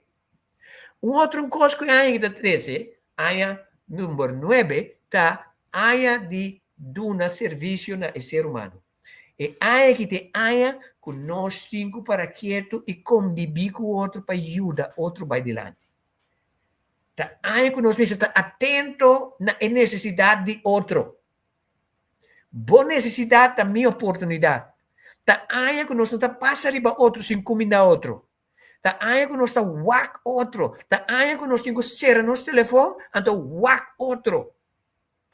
Un otro kos ku e aña ki ta trese, aña number nuebe, ta aña di duna servisio na e ser humano. E aña ki ta e aña ku nos tin ku para ketu i kombibí ku otro pa yuda otro bai dilanti. Ta aña ku nos mester ta atento na e nesesidat di otro. Bo nesesidat ta mi oportunidat. Ta aña ku nos no ta pasa riba otro sin kumindá otro. Ta aña ku nos ta wak otro. Ta aña ku nos tin ku sera nos telefon anto wak otro.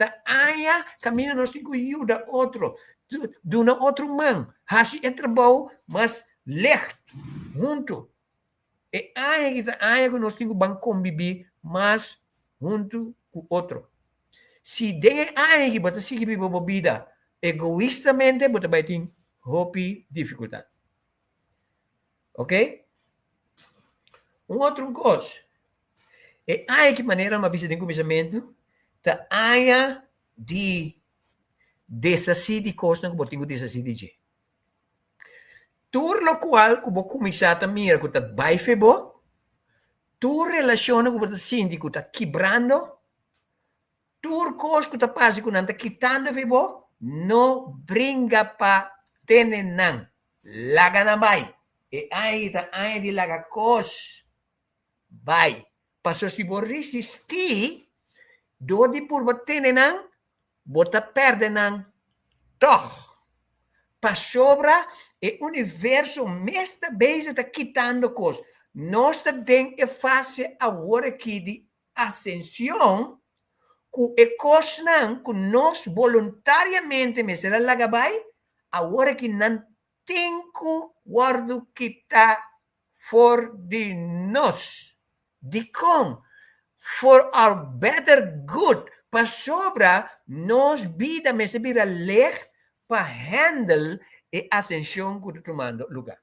Ta aña kaminda nos tin ku yuda otro, duna otro man, hasi e trabou mas legt huntu. E aña aki ta aña ku nos tin ku ban kombibí mas huntu ku otro. Si den e aña aki bo ta sigui biba bo bida egoistamente, bo ta bai tin hopi difikultat. Ok? Un otro kos, e aña ki manera mi a bisa den kuminsamentu, ta aña di deshasí di kosnan ku bo tin ku deshasí di dje. Tur lokual ku bo kuminsá ta mira ku ta bai fe bo, tur relashonnan ku bo ta sinti ku ta kibrando, tur kos ku ta parse ku nan ta kitando fe bo, no bringa pa tene nan. Laga nan bai. E aña aki ta aña di laga kos bai. Pasobra si bo risistí dor di purba tene nan, bo ta pèrdè nan tòg. Pasobra e universo mes ta bezig ta kitando kos. Nos ta den e fase awor aki di asension ku e kosnan ku nos boluntariamente mester a laga bai, awor aki nan tin ku wòrdu kitá for di nos. Dikon? For our better good, pasobra nos bida mester bira leh pa handle e asenshon ku ta tumando lugá.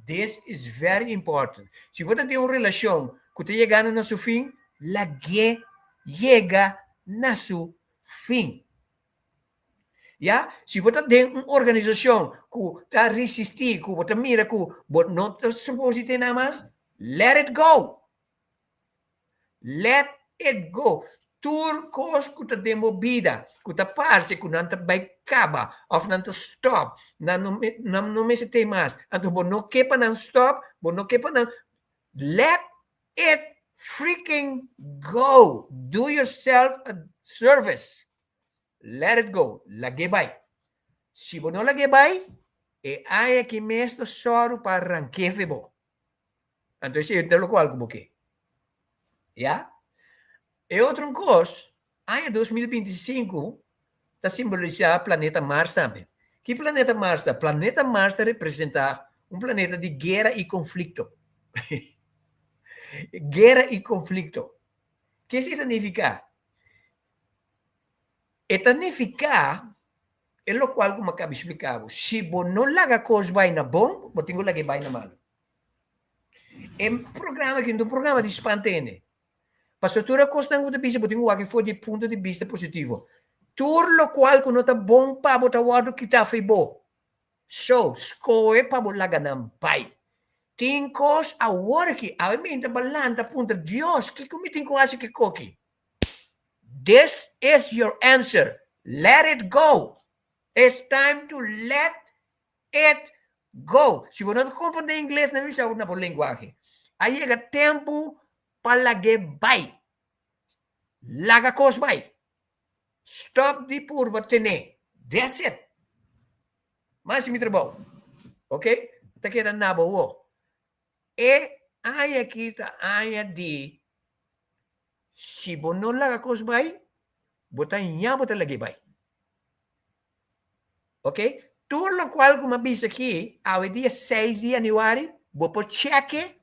This is very important. Si bo ta den un relashon ku ta yegando na su fin, lag'é yega na su fin. Ya, si bo ta den un organisashon ku ta risistí, ku bo ta mira ku bo no ta supos di tene mas, let it go. Let it go. Tur kos ku ta den bo bida ku ta parse ku nan ta bai kaba òf nan ta stòp, nan no nan no mester tei mas, anto bo no ke pa nan stòp, bo no ke pa nan, let it freaking go. Do yourself a service. Let it go. Lag'é bai. Si bo no lag'é bai, e aña aki mes ta sòru pa rank'é fe bo. Anto esei ta lokual ku bo ke. Ya? E otro un kos, aña 2025 ta simbolisá planeta Mars tambe. Ki planeta Mars ta? Planeta Mars ta representá un planeta di guera i konflikto. Guera i konflikto. Ke esei ta nifiká? E ta nifiká e lokual ku mi a kaba di splika bo. Si bo no laga kos bai na bon, bo tin ku laga e bai na malu. E programa aki no ta un programa di spanta hende. Pasobra tur e kosnan ku bo ta bisa bo tin ku wak for di e punto di bista positivo. Tur lokual ku no ta bon pa bo ta wòrdu kitá for bo. So, skohe pa bo laga nan bai. Tin kos awor aki, awe mi ta balanta puntra Dios, kiko mi tin ku hasi ku e koki? This is your answer. Let it go. It's time to let it go. Si bo no ta komprendé ingles, nan bisa bo na bo lenguahe. A yega tempu pa lag'é bai. Laga kos bai. Stop di purba ten'é. That's it. Mas mi trabou. Ok? Ta keda na bo wo. E aña aki ta aña di si bo no laga kos bai, bo ta ña bo ta lag'é bai. Ok? Tur lokual ku mi a bisa aki, awe dia seis di yanüari, bo por chèk'e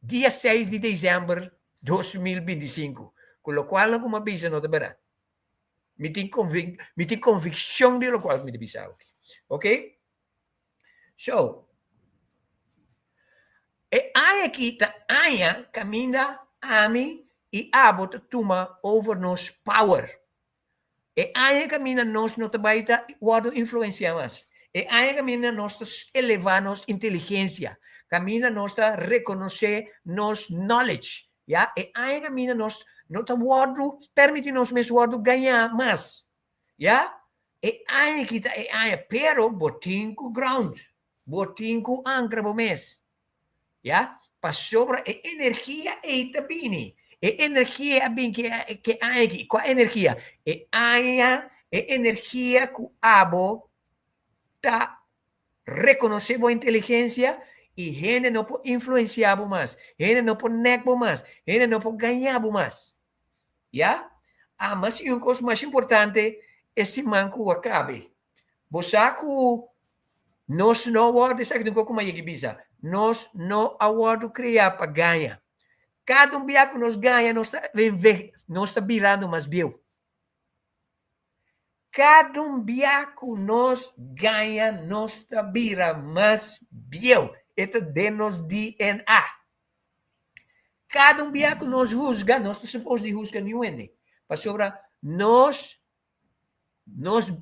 dia seis di desèmber 2025, ku lokualnan ku mi a bisa no ta bèrdat. Mi tin mi tin konvikshon di lokual ku mi ta bisa awe. Ok? So, e aña aki ta aña kaminda ami i abo ta tuma over nos power. E aña kaminda nos no ta bai ta wòrdu influensiá mas. E aña kaminda nos ta elevá nos inteligensia, kaminda nos ta rekonosé nos knowledge, ya. E aña kaminda nos no ta wòrdu permití nos mes wòrdu gañá mas. Ya, e aña aki ta e aña, pero bo tin ku ground, bo tin ku ankra bo mes. Ya, Pasobra e energia ei ta bini. E energia a bin ku e aña aki. Kua energia? E aña, e energia ku abo ta rekonosé bo inteligensia i hende no por influensiá bo mas, hende no por nèk bo mas, hende no por gañá bo mas. Ya? Ama si un kos mas importante e siman ku a kabe. Bo sa ku nos no wòrdu, esaki ta un kos ku mi a yega bisa, nos no a wòrdu kreá pa gaña. Kada un bia ku nos gaña nos ta nos ta birando mas bieu. Kada un bia ku nos gaña nos ta bira mas bieu. E ta den nos DNA. Kada un bia ku nos husga, nos ta supos di husga niun hende. Pasobra nos nos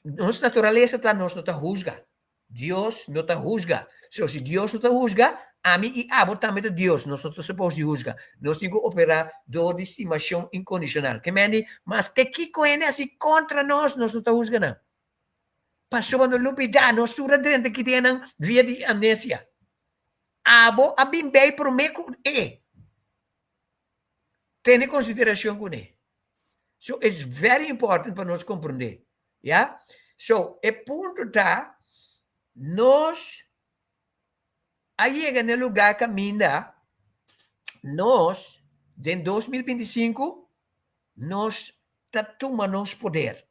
nos naturalesa ta nos no ta husga. Dios no ta husga. So si Dios no ta husga, ami i abo tambe ta Dios. Nos no ta supos di husga. Nos tin ku operá dor di stimashon inkondishonal. Ke men di, maske kiko hende hasi kontra nos, nos no ta husga nan. Pasobra no lubidá, nos tur a drenta kiti nan via di amnesia. Abo a bin bei promé ku e. Tene konsiderashon kuné. So it's very important pa nos komprondé. Ya? So e punto ta nos a yega na e lugá kaminda nos den 2025 nos ta tuma nos poder.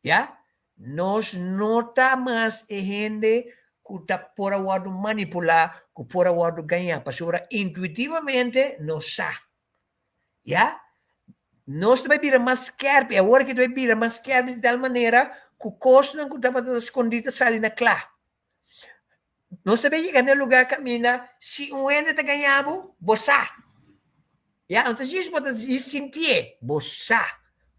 Ya? Nos no ta mas e hende ku ta por a wòrdu manipulá, ku por a wòrdu gañá, pasobra intuitivamente nos sa. Ya? Nos ta bai bira mas skèrpi, awor aki ta bai bira mas skèrpi di tal manera ku kosnan ku tabata skondí ta sali na kla. Nos ta bai yega na e lugá kaminda si un hende ta gaña bo, bo sa. Ya, no ta djis bo ta djis sintié, bo sa.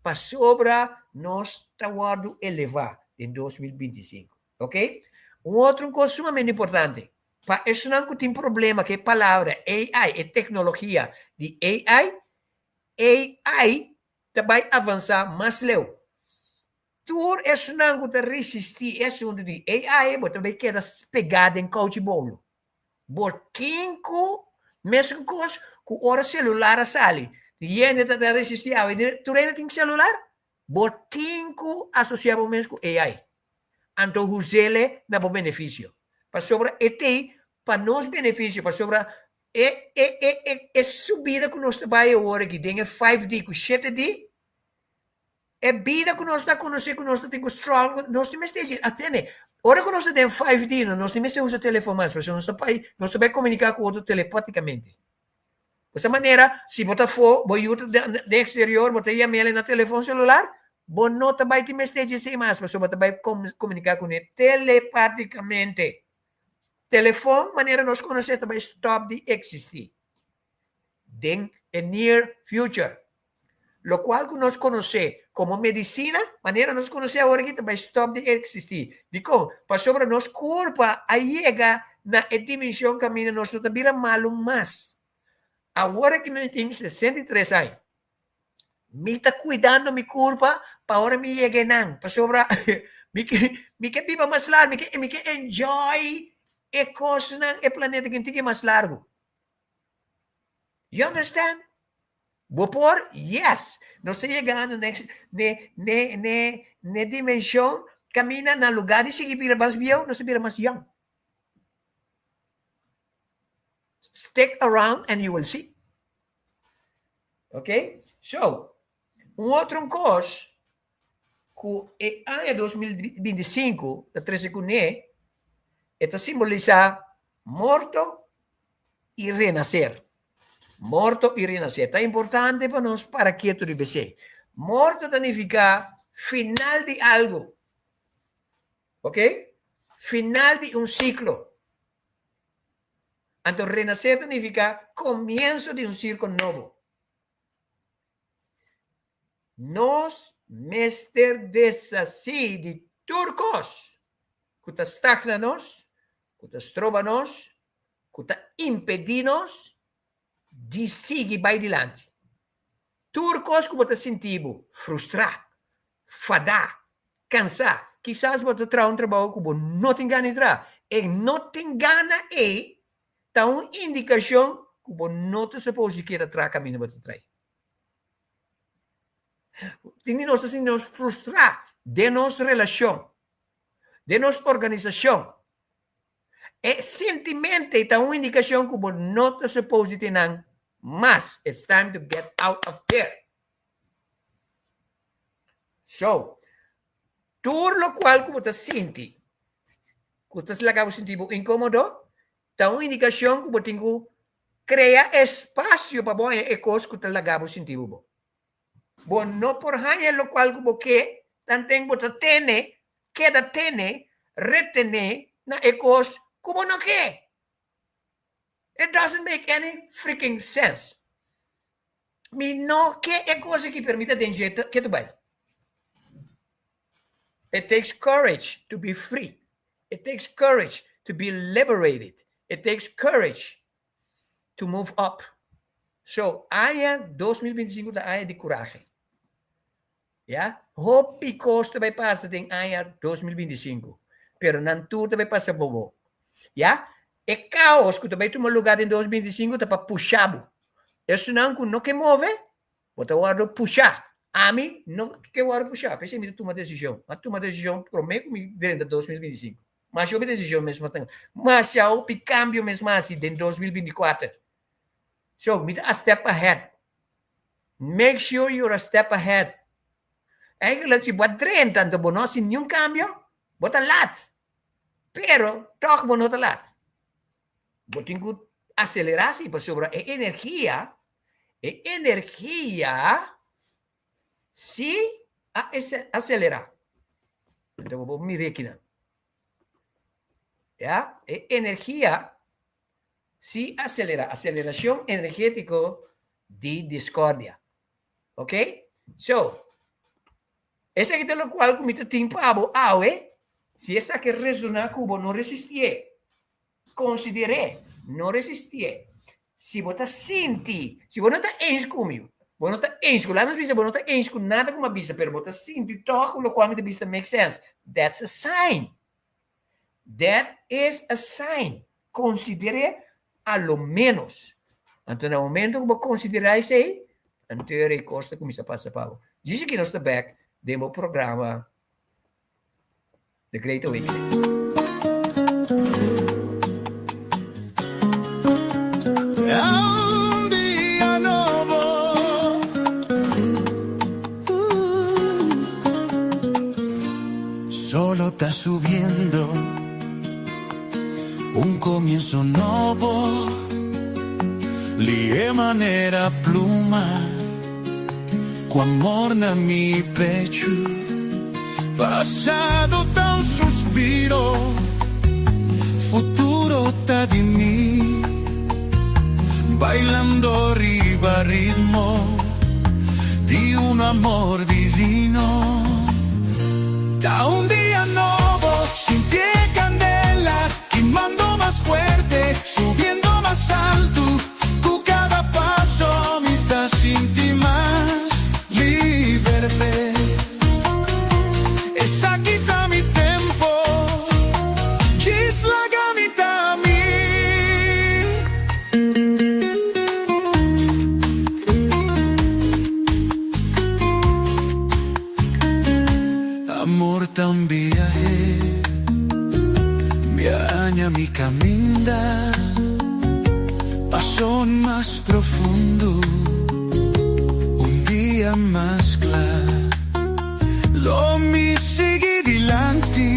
Pasobra nos ta wòrdu elevá den 2025. Ok? Un otro kos sumamente importante, pa esnan ku tin problema ku e palabra AI, e teknologia di AI, AI ta bai avansá mas leu. Tur esnan ku ta resistí e asuntu di AI, bo ta bai keda pegá den kouchi bolo. Bo tin ku, mesun kos ku ora selular a sali, hende ta resistí awe, tur hende tin selular? Bo tin ku asosiá bo mes ku AI. Anto huz'ele na bo benefisio. Pasobra e t'ei pa nos benefisio, pasobra e e e e e subida ku nos ta bai awor aki den e 5D ku 7D, e bida ku nos ta konosé ku nos ta tin ku struggle, nos tin mester dje, atende, ora ku nos ta den 5D nos tin mester usa telefon mas, pasobra nos ta bai nos ta bai komuniká ku otro telepatikamente. Esa manera, si bo ta afó, bo yu ta den eksterior, bo ta yam'el na telefon selular, bo no ta bai tin mester dje esei mas, pasobra bo ta bai komuniká kuné telepatikamente. Telefon, manera nos konosé, ta bai stòp di eksistí den e near future. Lokual ku nos konosé komo medisina, manera nos konosé awor aki, ta bai stòp di eksistí. Dikon? Pasobra nos kurpa a yega na e dimenshon kaminda nos no ta bira malu mas. Awor aki mi tin 63 aña. Mi ta kuidando mi kurpa pa ora mi yega einan, pasobra mi ke mi ke biba mas largu, mi ke mi ke enjoy e kosnan, e planeta aki un tiki mas largu. You understand? Bo por? Yes! Nos ta yegando ne ne ne ne ne dimension kaminda na lugar di sigui bira mas bieu, nos ta bira mas yong. Stick around and you will see. Ok? So, un otro kos ku e aña 2025 ta trese kuné, e ta simbolisá morto i renaser. Morto i renaser. Ta importante pa nos para ketu riba esei. Morto ta nifiká final di algu. Ok? Final di un siklo. Anto renaser ta nifiká komienso di un sirko nobo. Nos mester deshasí di tur kos ku ta stagna nos, ku ta stroba nos, ku ta impedí nos di sigui bai dilanti. Tur kos ku bo ta sinti bo frustrá, fadá, kansá, kisas bo ta traha un trabou ku bo no tin gana di traha. E no tin gana ei. ta un indikashon ku bo no ta supos di keda traha kaminda bo ta traha. Tin di nos ta sinti nos frustrá den nos relashon, den nos organisashon. E sintimente ta un indikashon ku bo no ta supos di tin nan mas. It's time to get out of there. So, tur lokual ku bo ta sinti ku ta laga bo sinti bo inkomodo, ta un indikashon ku bo tin ku krea espasio pa bo haña e kos ku ta laga bo sinti bo bon. Bo no por haña lokual ku bo ke, tanten bo ta tene, keda tene, retené na e kos ku bo no ke. It doesn't make any freaking sense. Mi no ke e kos aki, pero mi ta den dje ketu bai. It takes courage to be free. It takes courage to be liberated. It takes courage to move up. So, aña 2025 ta aña di kurahe. Ya? Hopi kos ta bai pasa den aña 2025, pero nan tur ta bai pasa bobo. Ya? E kaos ku ta bai tuma lugá den 2025 ta pa pusha bo. Esunnan ku no ke move, bo ta wòrdu pusha. Ami no ke wòrdu pusha, p'esei mi ta tuma desishon. Mi a tuma desishon promé ku mi drenta 2025. Masha hopi desishon mes mi a tuma. Masha hopi kambio mes mi a hasi den 2024. So, mi ta a step ahead. Make sure you're a step ahead. Eigenlijk, si bo a drenta anto bo no hasi niun kambio, bo ta lat. Pero, tòg bo no ta lat. Bo tin ku aselerá si, pasobra e energia, e energia si a aselerá. Anto bo por mira akinan. Ya, e energia si aselerá, aselerashon energétiko di diskordia. Ok? So, esaki ta lokual ku mi ta tin pa bo awe, si esaki resoná ku bo, no resistié. Konsider'é, no resistié. Si bo ta sinti, si bo no ta eens ku mi, bo no ta eens ku, laat nos bisa bo no ta eens ku nada ku mi a bisa, pero bo ta sinti tòg ku lokual mi ta bisa ta make sense, that's a sign. That is a sign. Konsider'é a lo ménos. Anto na momento ku bo konsiderá esei, anto e kos ta kuminsá pasa pa bo. Djis aki nos ta bèk den bo programa The Great Awakening. Un dia nobo. Solo ta subiendo un comienzo nobo Lihe manera pluma Cu amor na mi pechu Pasado ta un suspiro Futuro ta di mi Bailando riba ritmo Di un amor divino Ta un dia nobo Sinti e candela Kimando mas fuerte Subiendo mas alto Cu cada paso mi ta sinti mas liber. Esaki ta mi tempo, djis laga mi ta mi. Amor ta un biahe, mi a haña mi caminda, paso mas profundo, un dia mas cla. Lo mi sigui dilanti,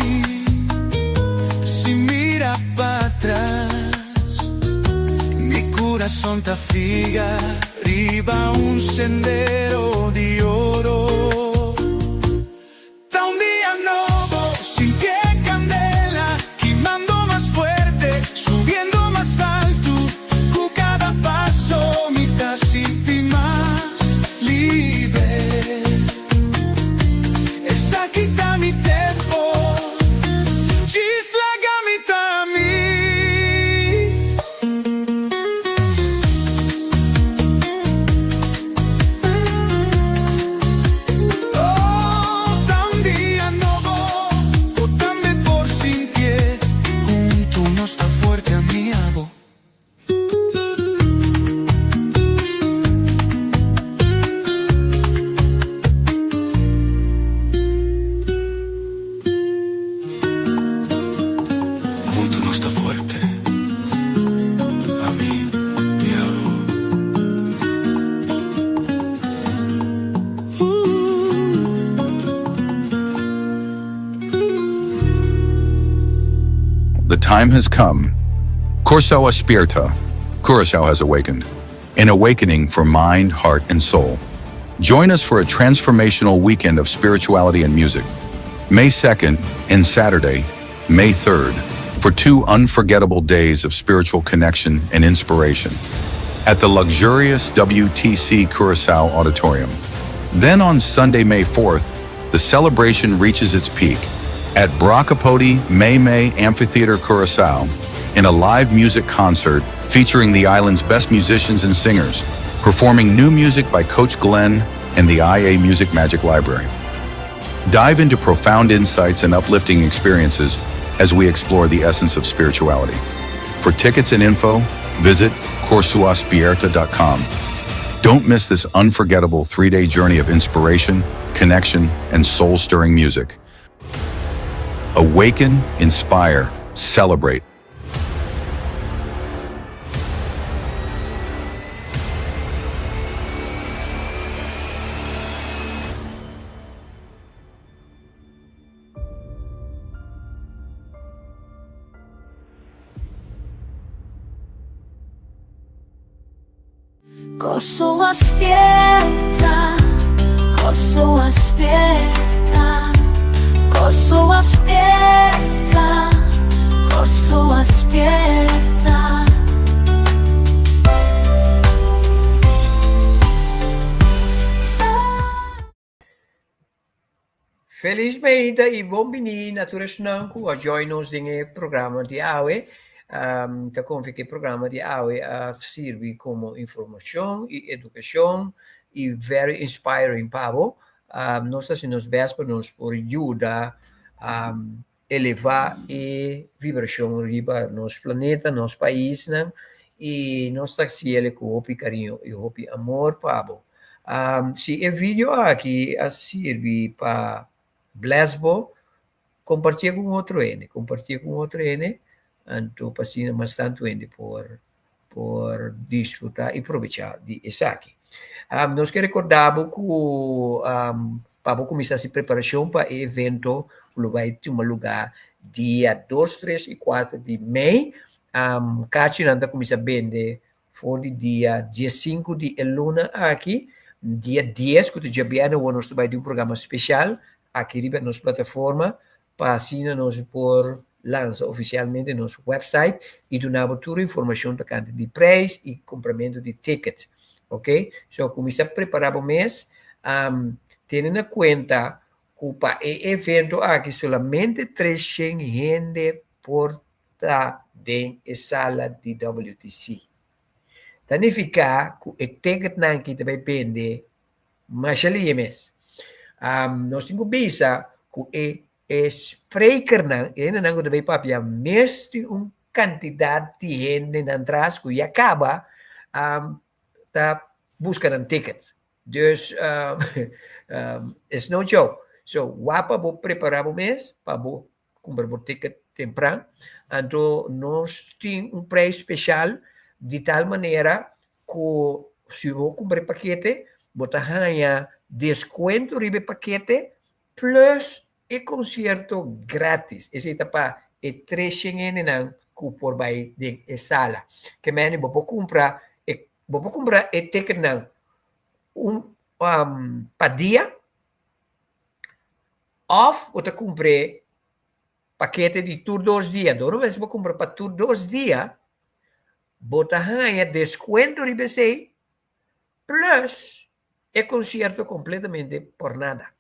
sin mira patras, mi curason ta figa riba un sendero di oro. Ta un dia nobo, sinti e candela kimando mas fuerte, subiendo mas alto, cu cada paso mi ta sinti mas liber. Esaki ta mi tempo, djis laga mi ta mi. time has come. Kòrsou a spièrta, Curaçao has awakened. An awakening for mind, heart, and soul. Join us for a transformational weekend of spirituality and music. May 2nd and Saturday, May 3rd, for two unforgettable days of spiritual connection and inspiration at the luxurious WTC Curacao Auditorium. Then on Sunday, May 4th, the celebration reaches its peak at Brakapoti May May Amphitheater Curacao in a live music concert featuring the island's best musicians and singers, performing new music by Coach Glenn and the IA Music Magic Library. Dive into profound insights and uplifting experiences as we explore the essence of spirituality. For tickets and info, visit korsouaspierta.com. Don't miss this unforgettable 3-day journey of inspiration, connection, and soul-stirring music. Awaken, inspire, celebrate. Kòrsou a spièrta, Kòrsou a spièrta, Kòrsou a spièrta, Kòrsou a spièrta. Felis meinta i bon bini na tur esnan ku a join nos den e programa di awe. Um, ta konfia ku e programa di awe a sirbi komo informashon i edukashon i very inspiring pa bo. Um, nos ta hasi nos best pa nos por yuda um, elevá e vibrashon riba nos planeta, nos paisnan i nos ta hasiel ku hopi kariño i hopi amor pa bo. Si e video aki a sirbi pa bless bo, kompartié ku un otro hende, kompartié ku un otro hende, anto pa asina mas tantu hende por por disfrutá i probechá di esaki. Nos ke rekordá bo ku pa bo kuminsá hasi preparashon pa e evento ku lo bai tuma lugá dia dos, tres i kuater di mei. Kachinan ta kuminsá bende for di dia diesinku di e luna aki. Dia dies ku ta djabièrnè awor nos ta bai den un programa spesial aki riba nos plataforma pa asina nos por lansa ofisialmente nos website i duna bo tur informashon tokante di preis i kumpramentu di ticket. Ok, so kuminsá prepará bo mes, tene na kuenta ku pa e evento aki solamente 300 hende por ta den e sala di WTC. Ta nifiká ku e ticketnan aki ta bai bende Masha liye mes. Nos tin ku bisa ku e e sprekernan, e hendenan ku ta bay papia mes tin un kantidat di hende nan tras ku ya kaba ta buska nan ticket. Dus it's no joke. So wak pa bo prepara bo mes pa bo Kumpra bo ticket tempran. Anto nos tin un prijs special di tal manera ku si bo kumpra e pakete bo ta haña deskuento riba e pakete plus e konsierto gratis. Esei ta pa e treshen hendenan ku por bai den e sala. Ke mende bo por kumpra e bo por kumpra e ticketnan un pa dia. Of bo ta kumpr'é pakete di tur dos dia. Dor un bes bo kumpra pa tur dos dia, bo ta haña deskuento riba esei plus e konsierto kompletamente por nada.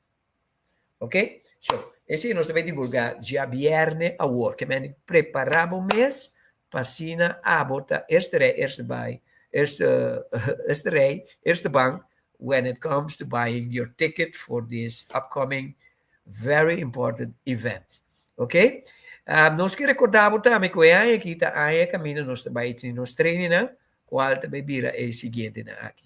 Ok? So, esei nos ta bai divulgá djabièrnè awor. Ke mende prepará bo mes pa asina abo ta eerste rei, eerste bai, eerste, eerste rei, eerste bank when it comes to buying your ticket for this upcoming very important event. Ok? Um, nos ke recordá bo tambe ku e aña aki ta aña kaminda nos ta bai tin nos trainingnan, kual ta bai bira e siguientenan aki.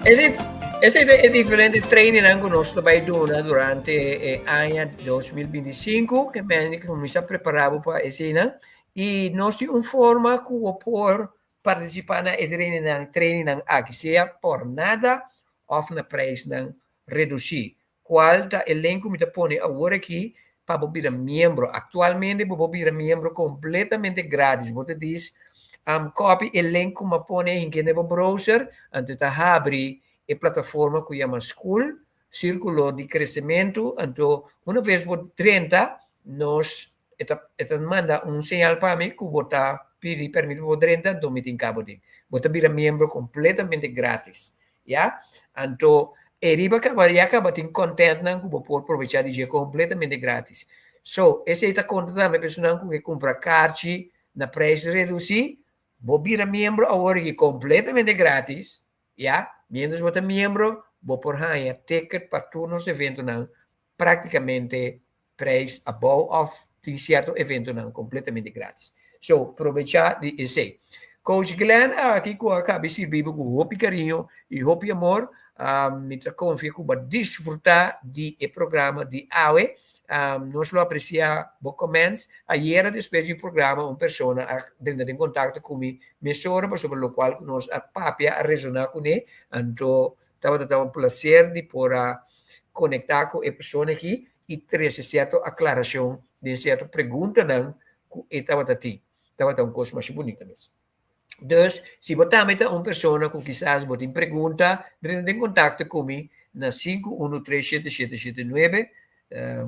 Esei esei ta e diferente trainingnan ku nos ta bai duna durante e aña 2025 ke men kuminsá prepará bo pa eseinan i nos tin un forma ku bo por partisipá na e trainingnan trainingnan aki sea por nada òf na preisnan redusí. Kual ta e link ku mi ta pone awor aki pa bo bira miembro? Aktualmente bo por bira miembro kompletamente gratis. Bo ta dis copy e link ku mi a pone hinke den bo browser, anto ta habri e plataforma ku yama School, Sirkulo di Kresementu. Anto una ves bo drenta, nos e ta e ta manda un señal pa mi ku bo ta pidi permit pa bo drenta, anto mi tin kabo den. Bo ta bira miembro kompletamente gratis. Ya, anto e riba kaba ya kaba tin contentnan ku bo por probecha di dje kompletamente gratis. So, esei ta konta tambe pa esunnan ku ke kumpra karchi na preis redusí, bo bira miembro awor aki kompletamente gratis, ya, mientras bo ta miembro bo por haña ticket pa tur nos eventonan práktikamente prijs abou of tin cierto eventonan completamente gratis. So, probecha di esey. Coach Glenn aki cu a cabi sirbi bo cu hopi cariño y hopi amor. Mi ta confia cu bo a disfruta di e programa di awe. Nos lo aprecia bo comments. Ayera despues di programa un persona a drenta den contacto cu mi mesora pasobra locual cu nos a papia a resona cune. Anto Tabata ta un placer di por a conecta cu e persona aki y trece cierto aclaracion den cierto preguntanan cu e tabata tin. Tabata un cos masha bunita mes. Dus, si bo tambe ta un persona cu kisas bo tin pregunta, drenta den contacto cu mi na 5137779,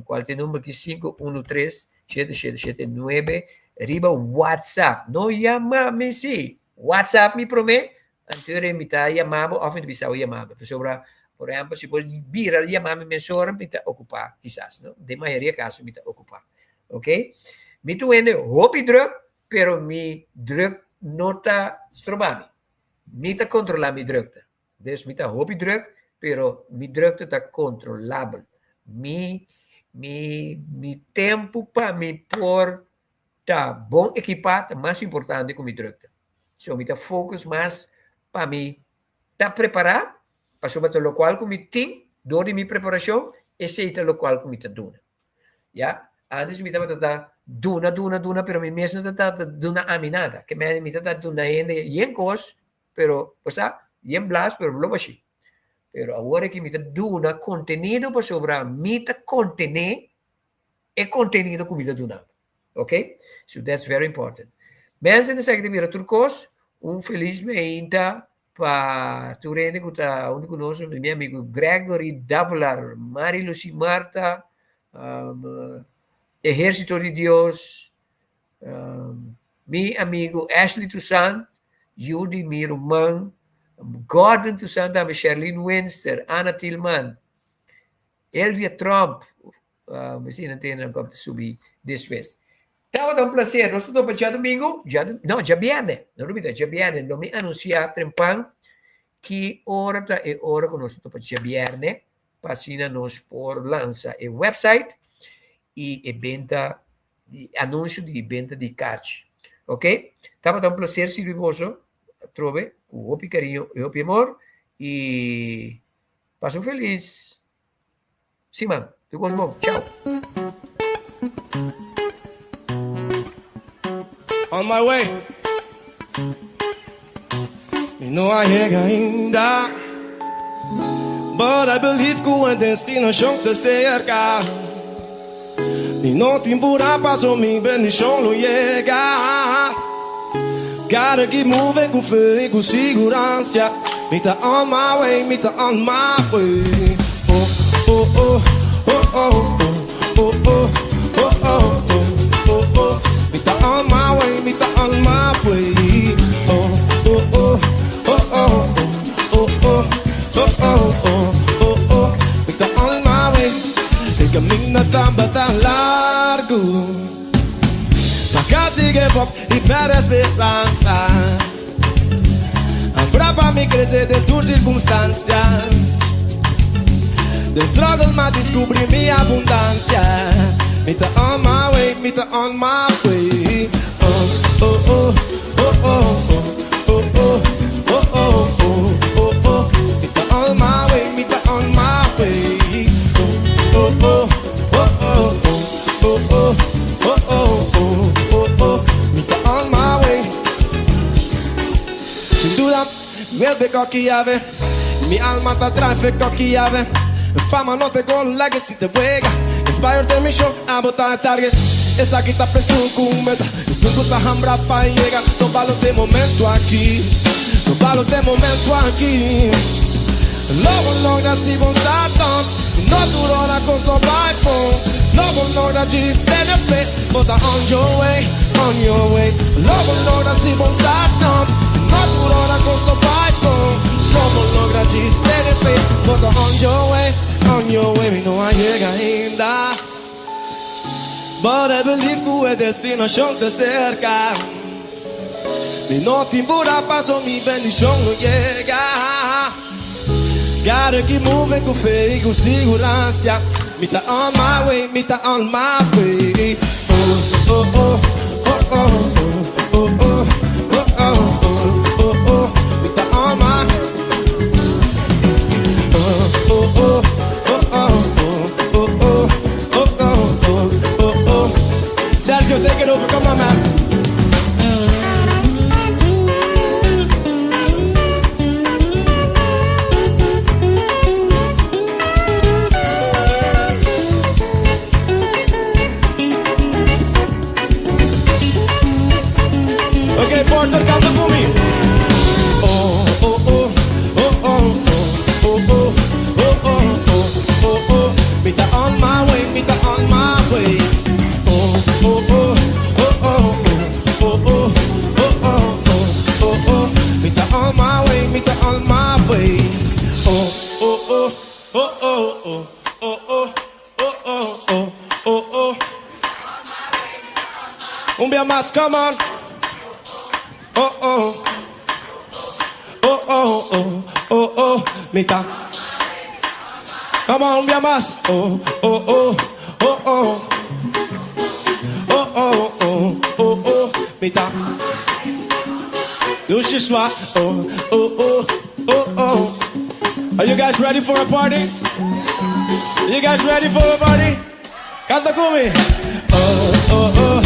cual ta e number aki? 5137779 riba WhatsApp. No yama mi si, WhatsApp mi prome, Anto mi ta yama bo òf mi ta bisa bo yama mi. Pasobra, por ehèmpel, si bo bira yama mi mesora, mi ta okupá kisas, no? Den mayoria kaso mi ta okupá. Oké? Mi ta un hende hopi drùk, pero mi drùk no ta stroba mi. Mi ta kontrolá mi drùkte. Dus mi ta hopi drùk, pero mi drùkte ta kontrolabel. Mi, mi, mi tempu pa mi por ta bon ekipá ta mas importante ku mi drùkte. So mi ta focus mas pa mi ta prepará, pasobra ta lokual ku mi tin dor di mi preparashon, esei ta lokual ku mi ta duna. Ya, antes mi tabata ta duna, duna, duna, pero mi mes no ta ta duna ami nada. Ke mende mi ta ta duna hende yen kos, pero bo sa, yen blas pero blo bashí. Pero awor aki mi ta duna kontenido pasobra mi ta kontené e kontenido ku mi ta duna. Ok? So that's very important. Mensen esaki ta mira tur kos. Un felis meinta pa tur hende ku ta huntu ku nos. Mi amigo Gregory Davelaar, Mari Lucy Marta, um, Ehérsito di Dios, um, mi amigo Ashley Toussaint, yu di mi ruman, Gordon Toussaint tambe, Sherlyn Winster, Anna Tilman, Elvia Trump, Mi nan tene nan kòp ta subi despues. Tabata un placer. Nos ta topa djadumingu, no, djabièrnè. No lubida, djabièrnè. Lo mi anunsiá trempan ki ora ta e ora ku nos ta topa djabièrnè pa asina nos por lansa e website i e benta di anunsio di benta di karchi. Oké? Tabata un placer sirbi boso atrobe ku hopi kariño i hopi amor i pasa un felis Siman, tur kos bon. Chao. On my way. Mi no a yega ainda. But I believe ku e destinashon ta serka. Mi no tin pura paso mi bendishon lo yega. Gotta keep moving ku fe i ku siguransia. Mi ta on my way, mi ta on my way. Oh, oh, oh, oh, oh, oh, oh, oh, oh, oh, oh, oh. Mi ta on my way, mi ta on my way. Oh, oh, oh, oh, oh, oh, oh, oh, oh, oh, oh, oh. Mi ta on my way. E kaminda tabata largu. Ma kasi give up i pèrdè speransa. Abra pa mi krese den tur sirkunstansia. Den struggle m'a diskubrí mi abundansia. Mi ta on my way, mi ta on my way. Oh, oh, oh, oh, oh, oh, oh, oh, oh, oh, oh, oh, oh. Mi ta on. Welbe coki yave Mi alma ta drive e coki yave Fama no te gol legacy te wega Inspire te mission abo ta e target Esaki ta p'esun ku un meta Esun ku ta hambra pa yega No balo t'e momento aki No balo t'e momento aki Lo bo logra si bo start up No tur ora kos lo bai bon Lo bo logra djis tene fe Bo ta on your way, on your way Lo bo logra si bo start up No tur ora kos lo bai bon Lo bo logra djis tene fe Bo ta on your way, on your way Mi no a yega ainda But I believe ku e destinashon ta serka Mi no tin pura paso mi bendishon lo yega Gotta keep moving ku fe i ku siguransia Mi ta on my way, mi ta on my way Oh, oh, oh, oh, oh, oh, oh, oh, oh, oh, oh, oh Mi ta on my Oh, oh, oh, oh, oh, oh, oh, oh, oh, oh, oh, oh Sergio, take it over, come on man. Ok, Porter, kanta ku mi. Oh, oh, oh, oh, oh, oh, oh, oh, oh, oh, oh, oh. Mi ta on my way, mi ta on my way. Oh, oh, oh, oh, oh, oh, oh, oh, oh, oh, oh, oh. Mi ta on my way, mi ta on my way. Oh, oh, oh, oh, oh, oh, oh, oh, oh, oh, oh, oh, oh. Un bia mas, come on. Oh, oh. Oh, oh, oh, oh, oh, mi ta. Come on, un bia mas. Oh, oh, oh, oh, oh. Oh, oh, oh, oh, oh, mi ta. Dushi swa. Oh, oh, oh, oh, oh. Are you guys ready for a party? You guys ready for a party? Kanta ku mi. Oh, oh, oh.